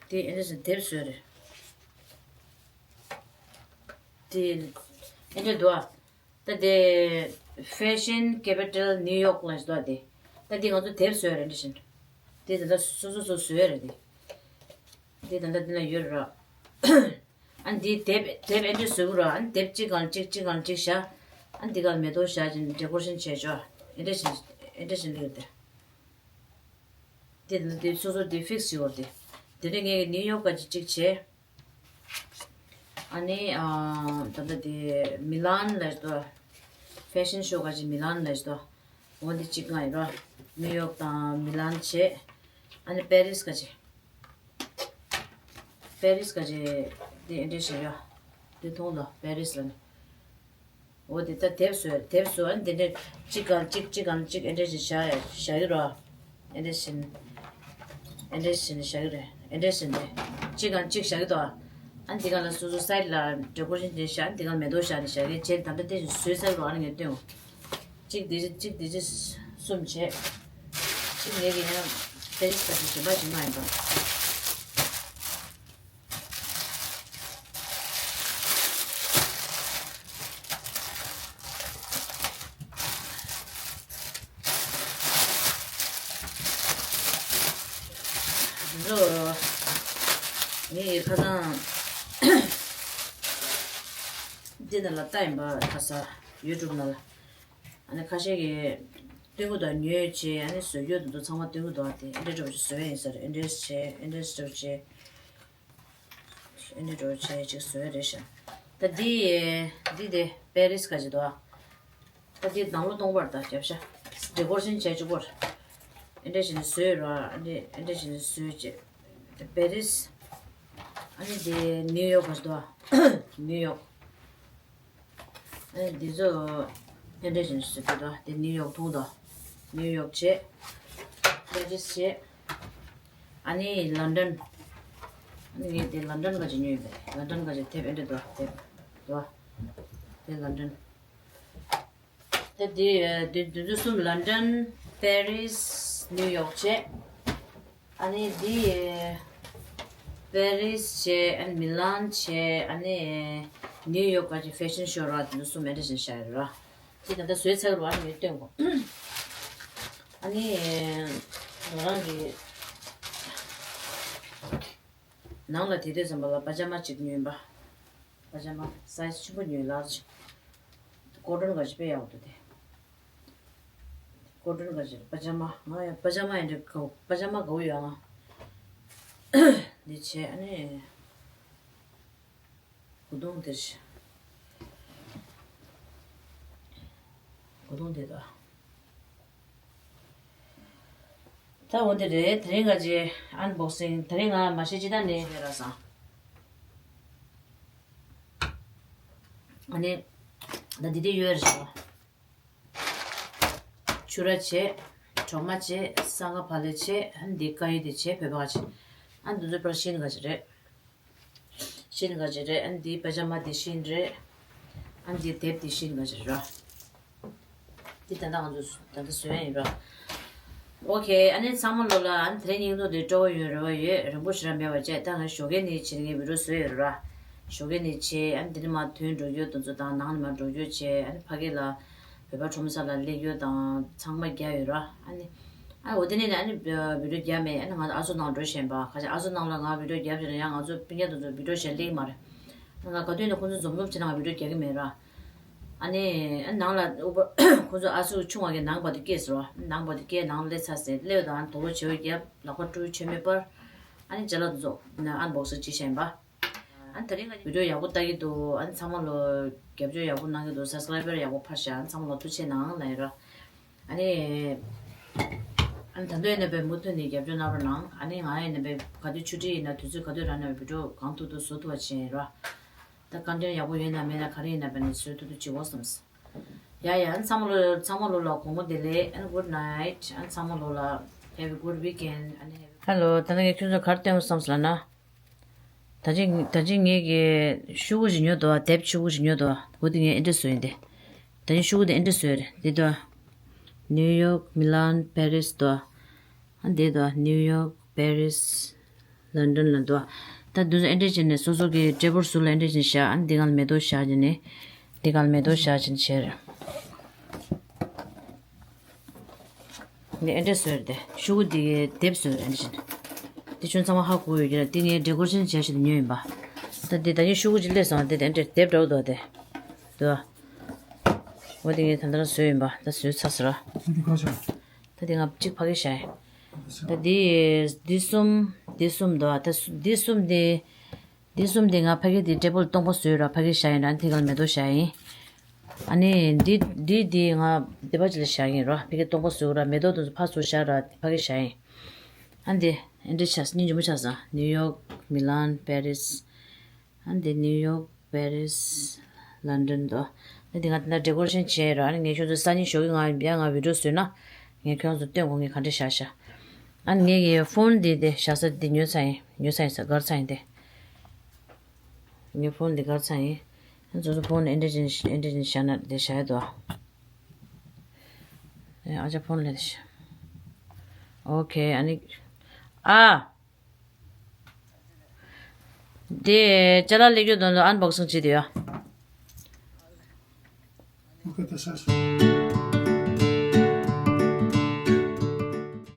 འདི་ཨེ་འདྲ་ཞིག་དེབ་བཟོས་རེད། འདི་ཨེ་འདྲ་འདུག་ཨ། ད་དེ་Fashion Capital New York ལ་འདུག་ཨ། དེ་ད་འདི་ང་ཚོ་དེབ་བཟོས་རེད་འདྲ་ཞིག་འདི་ད་ལྟ་སོ་སོ་སོ་བཟོས་རེད་དེ། འདི་ད་ལྟ་འདི་ན་ཡོད་རེད། ཨ་འདི་དེབ་དེབ་ཨེ་འདྲ་བཟོས་གི་ར། ཨ་དེབ་གཅིག་གང་གཅིག་གཅིག་གང་གཅིག་བཞག་ཨ་འདི་ག་ལ་མེ་ཏོག་བཞག་ཅིང་ཌེ་ཀོ་རེ་ཤན་བྱས་ཆོག་ཨེ་འདྲ་ཞིག་ཨེ་འདྲ་ཞིག་ལེགས་དེ། དེ་ནི་དེ་སོ་སོ་དེ་ཕིག་སི་བྱེད་དགོས་དེ། དེ་ནས་ངས་ནིའུ་ཡོག་ག་ཅིག་གཅིག་བྱས། ཨ་ནི་ཨ་ད་ལྟ་དེ་མི་ལན་ལ་ཞིག་ཏོ། ཕེ་ཤན་ཤོ་ག་ཅིག་མི་ལན་ལ་ཞིག་ཏོ། འོ་འདི་གཅིག་ང་ཡིན་ར། ནིའུ་ཡོག་དང་མི་ལན་བྱས། ཨ་ནི་པེ་རིས་ག་ཅིག་པེ་རིས་ག་ཅིག་དེ་ཨེ་འདྲས་ཞིག་ཡོད། དེ་མཐོང་ལ་པེ་རིས་ལ་ནི། འོ་དེ་ད་དེབ་བཟོས་དེབ་བཟོས་ཨ་ནི་དེ་འདྲས་གཅིག་གང་གཅིག་གཅིག་གང་གཅིག་ཨེ་འདྲས་ཞིག་བཞག་ཡ་བཞག་གི་རོ། ཨེ་འདྲས་ཞིག་ཨེ་འདྲས་ཞིག་བཞག་གི་རེད། ཨེ་འདྲས་ཞིག་དེ་གཅིག་གང་གཅིག་བཞག་གི་འདུག་ཨ་ནི་དེ་ག་ལ་སོ་སོ་སའིད་ལ་ཌེ་ཀོ་རེ་ཤན་དེ་བཞག་ཨ་ནི་དེ་ག་ལ་མེ་ཏོག་བཞག་ནས་བཞག་གི་བྱས་ད་ལྟ་དེ་བཞིན་བཟོས་ཚར་རོ། ཨ་ནི་ངས་སྟོན། གཅིག་དེ་གཅིག་དེ་གཅིག་གསུམ་བྱས། གཅིག་ངས་ཀྱི་ཡང་དེ་རིགས་ཁ་ཅིག་གཞན་པ་ཞིག་མ་ཡིན་པ། འདི་ཚོ་ངའི་ཁ་སང་འདི་ནང་ལ་ལྟ་ཡིན་པ། ཁ་སང་ཡུ་ཊུབ་ནང་ལ། ཨ་ནི་ཁ་ཤས་ཀྱིས་སྟོན་གི་འདུག་ཉོས་བྱས་ཨ་ནི་བཟོ་རྒྱུ་དེ་ཚོ་ཚང་མ་སྟོན་གི་འདུག་དེ་ཨེ་འདྲས་འདྲ་བོ་ཅིག་བཟོས་ཡིན་ཟེར། ཨེ་འདྲས་བྱས་ཨེ་འདྲས་འདྲ་བོ་བྱས། ཨེ་འདྲས་འདྲ་བོ་བྱས་ཅིག་བཟོས་རེད་ཤག་ད་འདི་འདི་དེ་པེ་རིས་ག་ཅིག་འདུག་ད་འདི་ནང་ལོ་སྟོང་པར་ད་རྒྱབ་ཤག་ཌེ་ཀོ་རེ་ཤན་བྱས་ཅིག་པོར། ཨེ་འདྲས་བྱས་ནས་བཟོས་ར། ཨེ་འདྲས་ཨེ་འདྲས་བྱས་ནས་བཟོས་བྱས། པེ་རིས། ཨ་ནི་དེ་ནིའུ་ཡོག་ག་ཅིག་འདུག་ནིའུ་ཡོག་ཨ་ནི་འདི་ཚོ་ཕན་འབྲས་ཅན་ཞིག་ཟེར་གྱི་འདུག་དེ་ནིའུ་ཡོག་མཐོང་དང་། ནིའུ་ཡོག་བྱས། པེ་རིས་བྱས། ཨ་ནི་ལན་ཌན། ཨ་ནི་ངས་དེ་ལན་ཌན་ག་ཅིག་ཉོས་པས། ལན་ཌན་ག་ཅིག་དེབ་ཨེ་འདྲ་འདུག་དེབ་འདུག་དེ་ལན་ཌན། དེ་དེ་དེ་དེ་ཚོ་གསུམ་ལན་ཌན། པེ་རིས། ནིའུ་ཡོག་བྱས། ཨ་ནི་འདི་པེ་རིས་བྱས། ཨ་ནི་མི་ལན་བྱས། ཨ་ནི་ནིའུ་ཡོག་ག་ཅིག་ཕེ་ཤན་ཤོ་ར། དེ་ཚོ་གསུམ་ཨེ་འདྲ་ཞིག་བཞག་ཡོད་ར། དེ་ད་ལྟ་བཟོས་ཚར་ར། ཨ་ནི་སྟོན་གོ་ཨ་ནི་ང་རང་གི་ནང་ལ་དེ་དུས་ཙམ་པ་ལ་པ་ཇ་མ་གཅིག་ཉོས་པ། པ་ཇ་མ་སའི་ཛི་ཆེན་པོ་ཉོས། ལར་ཇི། ཀོ་ཊོན་ག་ཅིག་དཔེ་ཡག་པོ་འདུག་དེ། སྐོར་སྒྲོན་ག་ཅིག་པ་ཇ་མ། ང་ཡང་པ་ཇ་མ་ཡང་འདྲ་གོ། པ་ཇ་མ་གོ་ཡོད་ང་། འདི་བྱས་ཨ་ནི། གོས་ཐུང་འདིར། གོས་ཐུང་འདི་དང་། ད་འོ་འདི་རེད། དེ་རིང་ག་ཅིག་ཨན་བོག་སིང་། དེ་རིང་ང་མ་ཤེས་ཅི་ད་ནི་ཡོད་ར་སང་། ཨ་ནི། ད་འདི་འདི་ཡོད་རེད་ཤག་ཆུ་ར་བྱས། གྲོ་མ་བྱས། སང་ག་བ་ལེ་བྱས། ཨ་ནི་འདི་དཀར་ཡོལ་འདི་བྱས། བོད་པ་ག་ཅིག་ཨ་ནི་འདི་ཚོ་པར་ཤིན་ག་ཅིག་རེད། ཤིན་ག་ཅིག་རེད། ཨ་ནི་འདི་པ་ཇ་མ་འདི་ཤིན་རེད། ཨ་ནི་འདི་དེབ་འདི་ཤིན་ག་ཅིག་རེད། འདི་ད་ལྟ་ང་ཚོ་ད་ལྟ་བཟོས་ཡིན་ར། ཨོ་ཁེ། ཨ་ནི་ཚང་མ་ལོ་ལ་ཨ་ནི་དེ་རིང་སྙིང་སྟོབས་འདི་སྤྲོ་བོ་ཡོད་རེ་བ་ཡོད། རིང་པོ་ཞེ་དྲག་མེད་པ་བྱས། ད་ང་ཞོགས་ཀས་ནས་བྱས་ངས་བི་ཌིའོ་བཟོས་ཡོད་ར། ཞོགས་ཀས་ནས་བྱས། ཨ་ནི་འདི་ནས་མར་ཐོན་འགྲོ་རྒྱུ་དེ་ཚོ་དང་ནང་ནས་མར་འགྲོ་རྒྱུ་བྱས། ཨ་ནི་ཕ་གི་ལ་བོད་པ་ཁྲོམ་ས་ལ་སླེབས་རྒྱུ་དང་ཚང་མ་རྒྱག་ཡོད་ར། ཨ་ནི། ཨ་འོ་དེ་ནས་ནི་ཨ་ནི་བི་ཌིའོ་རྒྱབ་མེད། ཨ་ནི་ང་ཨ་ཚོ་ནང་འགྲོ་བཞིན་པ། ཁ་ཤས་ཨ་ཚོ་ནང་ལ་ང་བི་ཌིའོ་རྒྱབ་བྱས་ན་ཡང་ང་ཚོ་སྤུན་ཀྱག་དེ་ཚོ་བི་ཌིའོ་བྱས་སླེབས་མ་རེད། ང་ག་དུས་ནས་ཁོང་ཚོ་འཛོམས་འཛོམས་བྱས་ན་ང་བི་ཌིའོ་རྒྱག་གི་མེད་ར། ཨ་ནི་ཨ་ནང་ལ་ཨུ་པ་ཁོང་ཚོ་ཨ་ཚོ་ཆུང་བ་གི་ནང་བར་དུ་སྐྱེལ་ཟེར་བ། ནང་བར་དུ་སྐྱེལ། ནང་སླེབས་ཚར་ཟེར། སླེབས་དང་དོ་པོ་བྱེད་པ་རྒྱབ། ལག་པ་བཀྲུས། མཆོད་མེ་སྤར། ཨ་ནི་ཅ་ལག་དེ་ཚོ་ཨན་བོག་སིང་བྱེད་བཞིན་པ། ཨ་ནི་དེ་རིང་ང་བི་ཌིའོ་ཡག་པོ་ལྟ་གི་འདུག་ཨ་ནི་ཚང་མ་ལོ་རྒྱབ་སྐྱོར་ཡག་པོ་གནང་གི་འདུག་སབ་སི་ཀ་རའི་བར་ཡག་པོ་འཕར་ཤག་ཨ་ནི་ཚང་མ་ལོ་ཐུགས་རྗེ་གནང་ལབ་ཡིན་ར། ཨ་ནི། ཨ་ནི་ད་དུང་ཡིན་ན་བས་མུ་མཐུད་ནས་རྒྱབ་སྐྱོར་གནང་རོགས་གནང་། ཨ་ནི་ང་ཡིན་ན་བས་ག་དུས་ཆུ་ཊི་ཡིན་ན་དུས་ཚོད་ག་དུས་རག་ན་བི་ཌིའོ་གང་ཐུབ་ཐུབ་བཟོ་ཐུབ་པ་བྱེད་ཡིན་ར། ད་ཀོན་ཊེན་ཡག་པོ་ཡོད་ན་མེད་ན་ག་རེ་ཡིན་ན་བས་ནས་བཟོ་ཐུབ་ཐུབ་བྱེད་འོ་བསམས། ཡ་ཡ། ཨ་ནི་ཚང་མ་ལོ་ཚང་མ་ལོ་ལ་དགོང་མོ་བདེ་ལེགས། ཨ་ནི་good night། ཨ་ནི་ཚང་མ་ལོ་ལ་have a good weekend། ཨ་ནི་ཧེ་ལོ། ད་ནི་ངས་ཁྱོད་ཚོ་ག་རེ་སྟོན་དགོས་བསམས་ལབ་ན། ད་ཅི་ད་ཅི་ངས་ཀྱི་ཤོག་གུ་ཞིག་ཉོས་འདུག་དེབ་ཤོག་གུ་ཞིག་ཉོས་འདུག་འོ་དེ་ངས་ཨེ་འདྲ་བཟོས་ཡིན་ཏེ། ད་ཅི་ཤོག་གུ་དེ་ཨེ་འདྲ་བཟོས་རེད་འདི་དོ། ནིའུ་ཡོག་མི་ལན་པེ་རིས་དོ། ཨ་འདི་དོ་ནིའུ་ཡོག་པེ་རིས་ལན་ཌན་ལ་དོ། ད་འདི་ཚོ་ཨེ་འདྲ་བྱས་ནས་སོ་སོ་གི་ཊེ་བལ་ཟུར་ལ་ཨེ་འདྲ་བྱས་ནས་བཞག་ཨ་འདི་སྒང་ལ་མེ་ཏོག་བཞག་བྱས་ནས། འདི་སྒང་ལ་མེ་ཏོག་བཞག་བྱས་ནས་བྱས་རེད། འདི་ཨེ་འདྲ་བཟོས་རེད་དེ། ཤོག་གུ་འདི་གའི་དེབ་བཟོས་རེད་འདི་བཞིན། འདི་ཁྱོད་ཚང་མ་ཧ་གོ་ཡོད་ཀྱི་རེད། འདི་ངས་ཌེ་ཀོ་རེ་ཤན་བྱས་བྱས་ཏེ་ཉོས་ཡིན་པ། ད་འདི་ད་ངས་ཤོག་གུ་ཅིག་སླེབས་སོང་། འདི་དེ་འདྲ་དེབ་འདྲ་བོ་འདུག་དེ། འདུག་འོ་འདི་ངས་ད་ལྟ་བཟོས་ཡིན་པ། ད་བཟོས་ཚར་ཟེར་ར། ད་འདི་ང་གཅིག་ཕ་གི་བཞག་ཡིན། ད་འདི་འདི་གསུམ་འདི་གསུམ་འདུག་ད་འདི་གསུམ་འདི། འདི་གསུམ་དེ་ང་ཕ་གི་དེ་ཊེ་བལ་སྟོང་པ་བཟོས་ར་ཕ་གི་བཞག་ཡིན་ར་དེ་ག་ལ་མེ་ཏོག་བཞག་ཡིན། ཨ་ནི་འདི་འདི་འདི་ང་སྡེ་པ་ཅིག་ལ་བཞག་ཡིན་ར་ཕ་གི་སྟོང་པ་བཟོས་ར་མེ་ཏོག་དེ་ཚོ་ཕར་ཚུར་བཞག་ར་ཕ་གི་བཞག་ཡིན། ཨ་འདི་ཨེ་འདྲ་ཆགས་སྙིང་རྗེ་མོ་ཆགས་སོང་། ནིའུ་ཡོག་མི་ལན་པེ་རིས། ཨ་འདི་ནིའུ་ཡོག་པེ་རིས། ལན་ཌན་དོ། ཨ་འདི་ང་དེ་འདྲ་ཌེ་ཀོ་རེ་ཤན་བྱས་ར་ཨ་ནི་ངས་ཁྱོད་ཚོ་སང་ཉིན་ཞོགས་ཀྱི་ང་ཡང་ང་བི་ཌིའོ་བཟོས་ན་ངས་ཁྱོད་ཚོ་སྟོན་དགོས་ངས་ག་འདྲ་བཞག་བཞག་ཨ་ནི་ངས་ཀྱི་ཕོན་འདི་དེ་བཞག་ས་འདི་ཉོས་ཚར་ཡིན། ཉོས་ཚར་ཡིན་ས་སྒར་ཚར་ཡིན་ཏེ། ངའི་ཕོན་འདི་སྒར་ཚར་ཡིན། ང་ཚོ་ཚོ་ཕོན་ཨེ་འདྲ་ཅན་ཨེ་འདྲ་ཅན་བཞག་ན་འདི་བཞག་ཡ་དོ། ཨ་ཅག་ཕོན་ལས་ཤ། ཨོ་ཁེ་ཨ་ནི། ཨ། དེ་ཅ་ལག་ལེགས་ཡོད་དོན་ལ་ཨན་བོག་སིང་བྱེད་དེ་ཡོད། ཨོ་ཁེ་ད་ཤ་ཤ།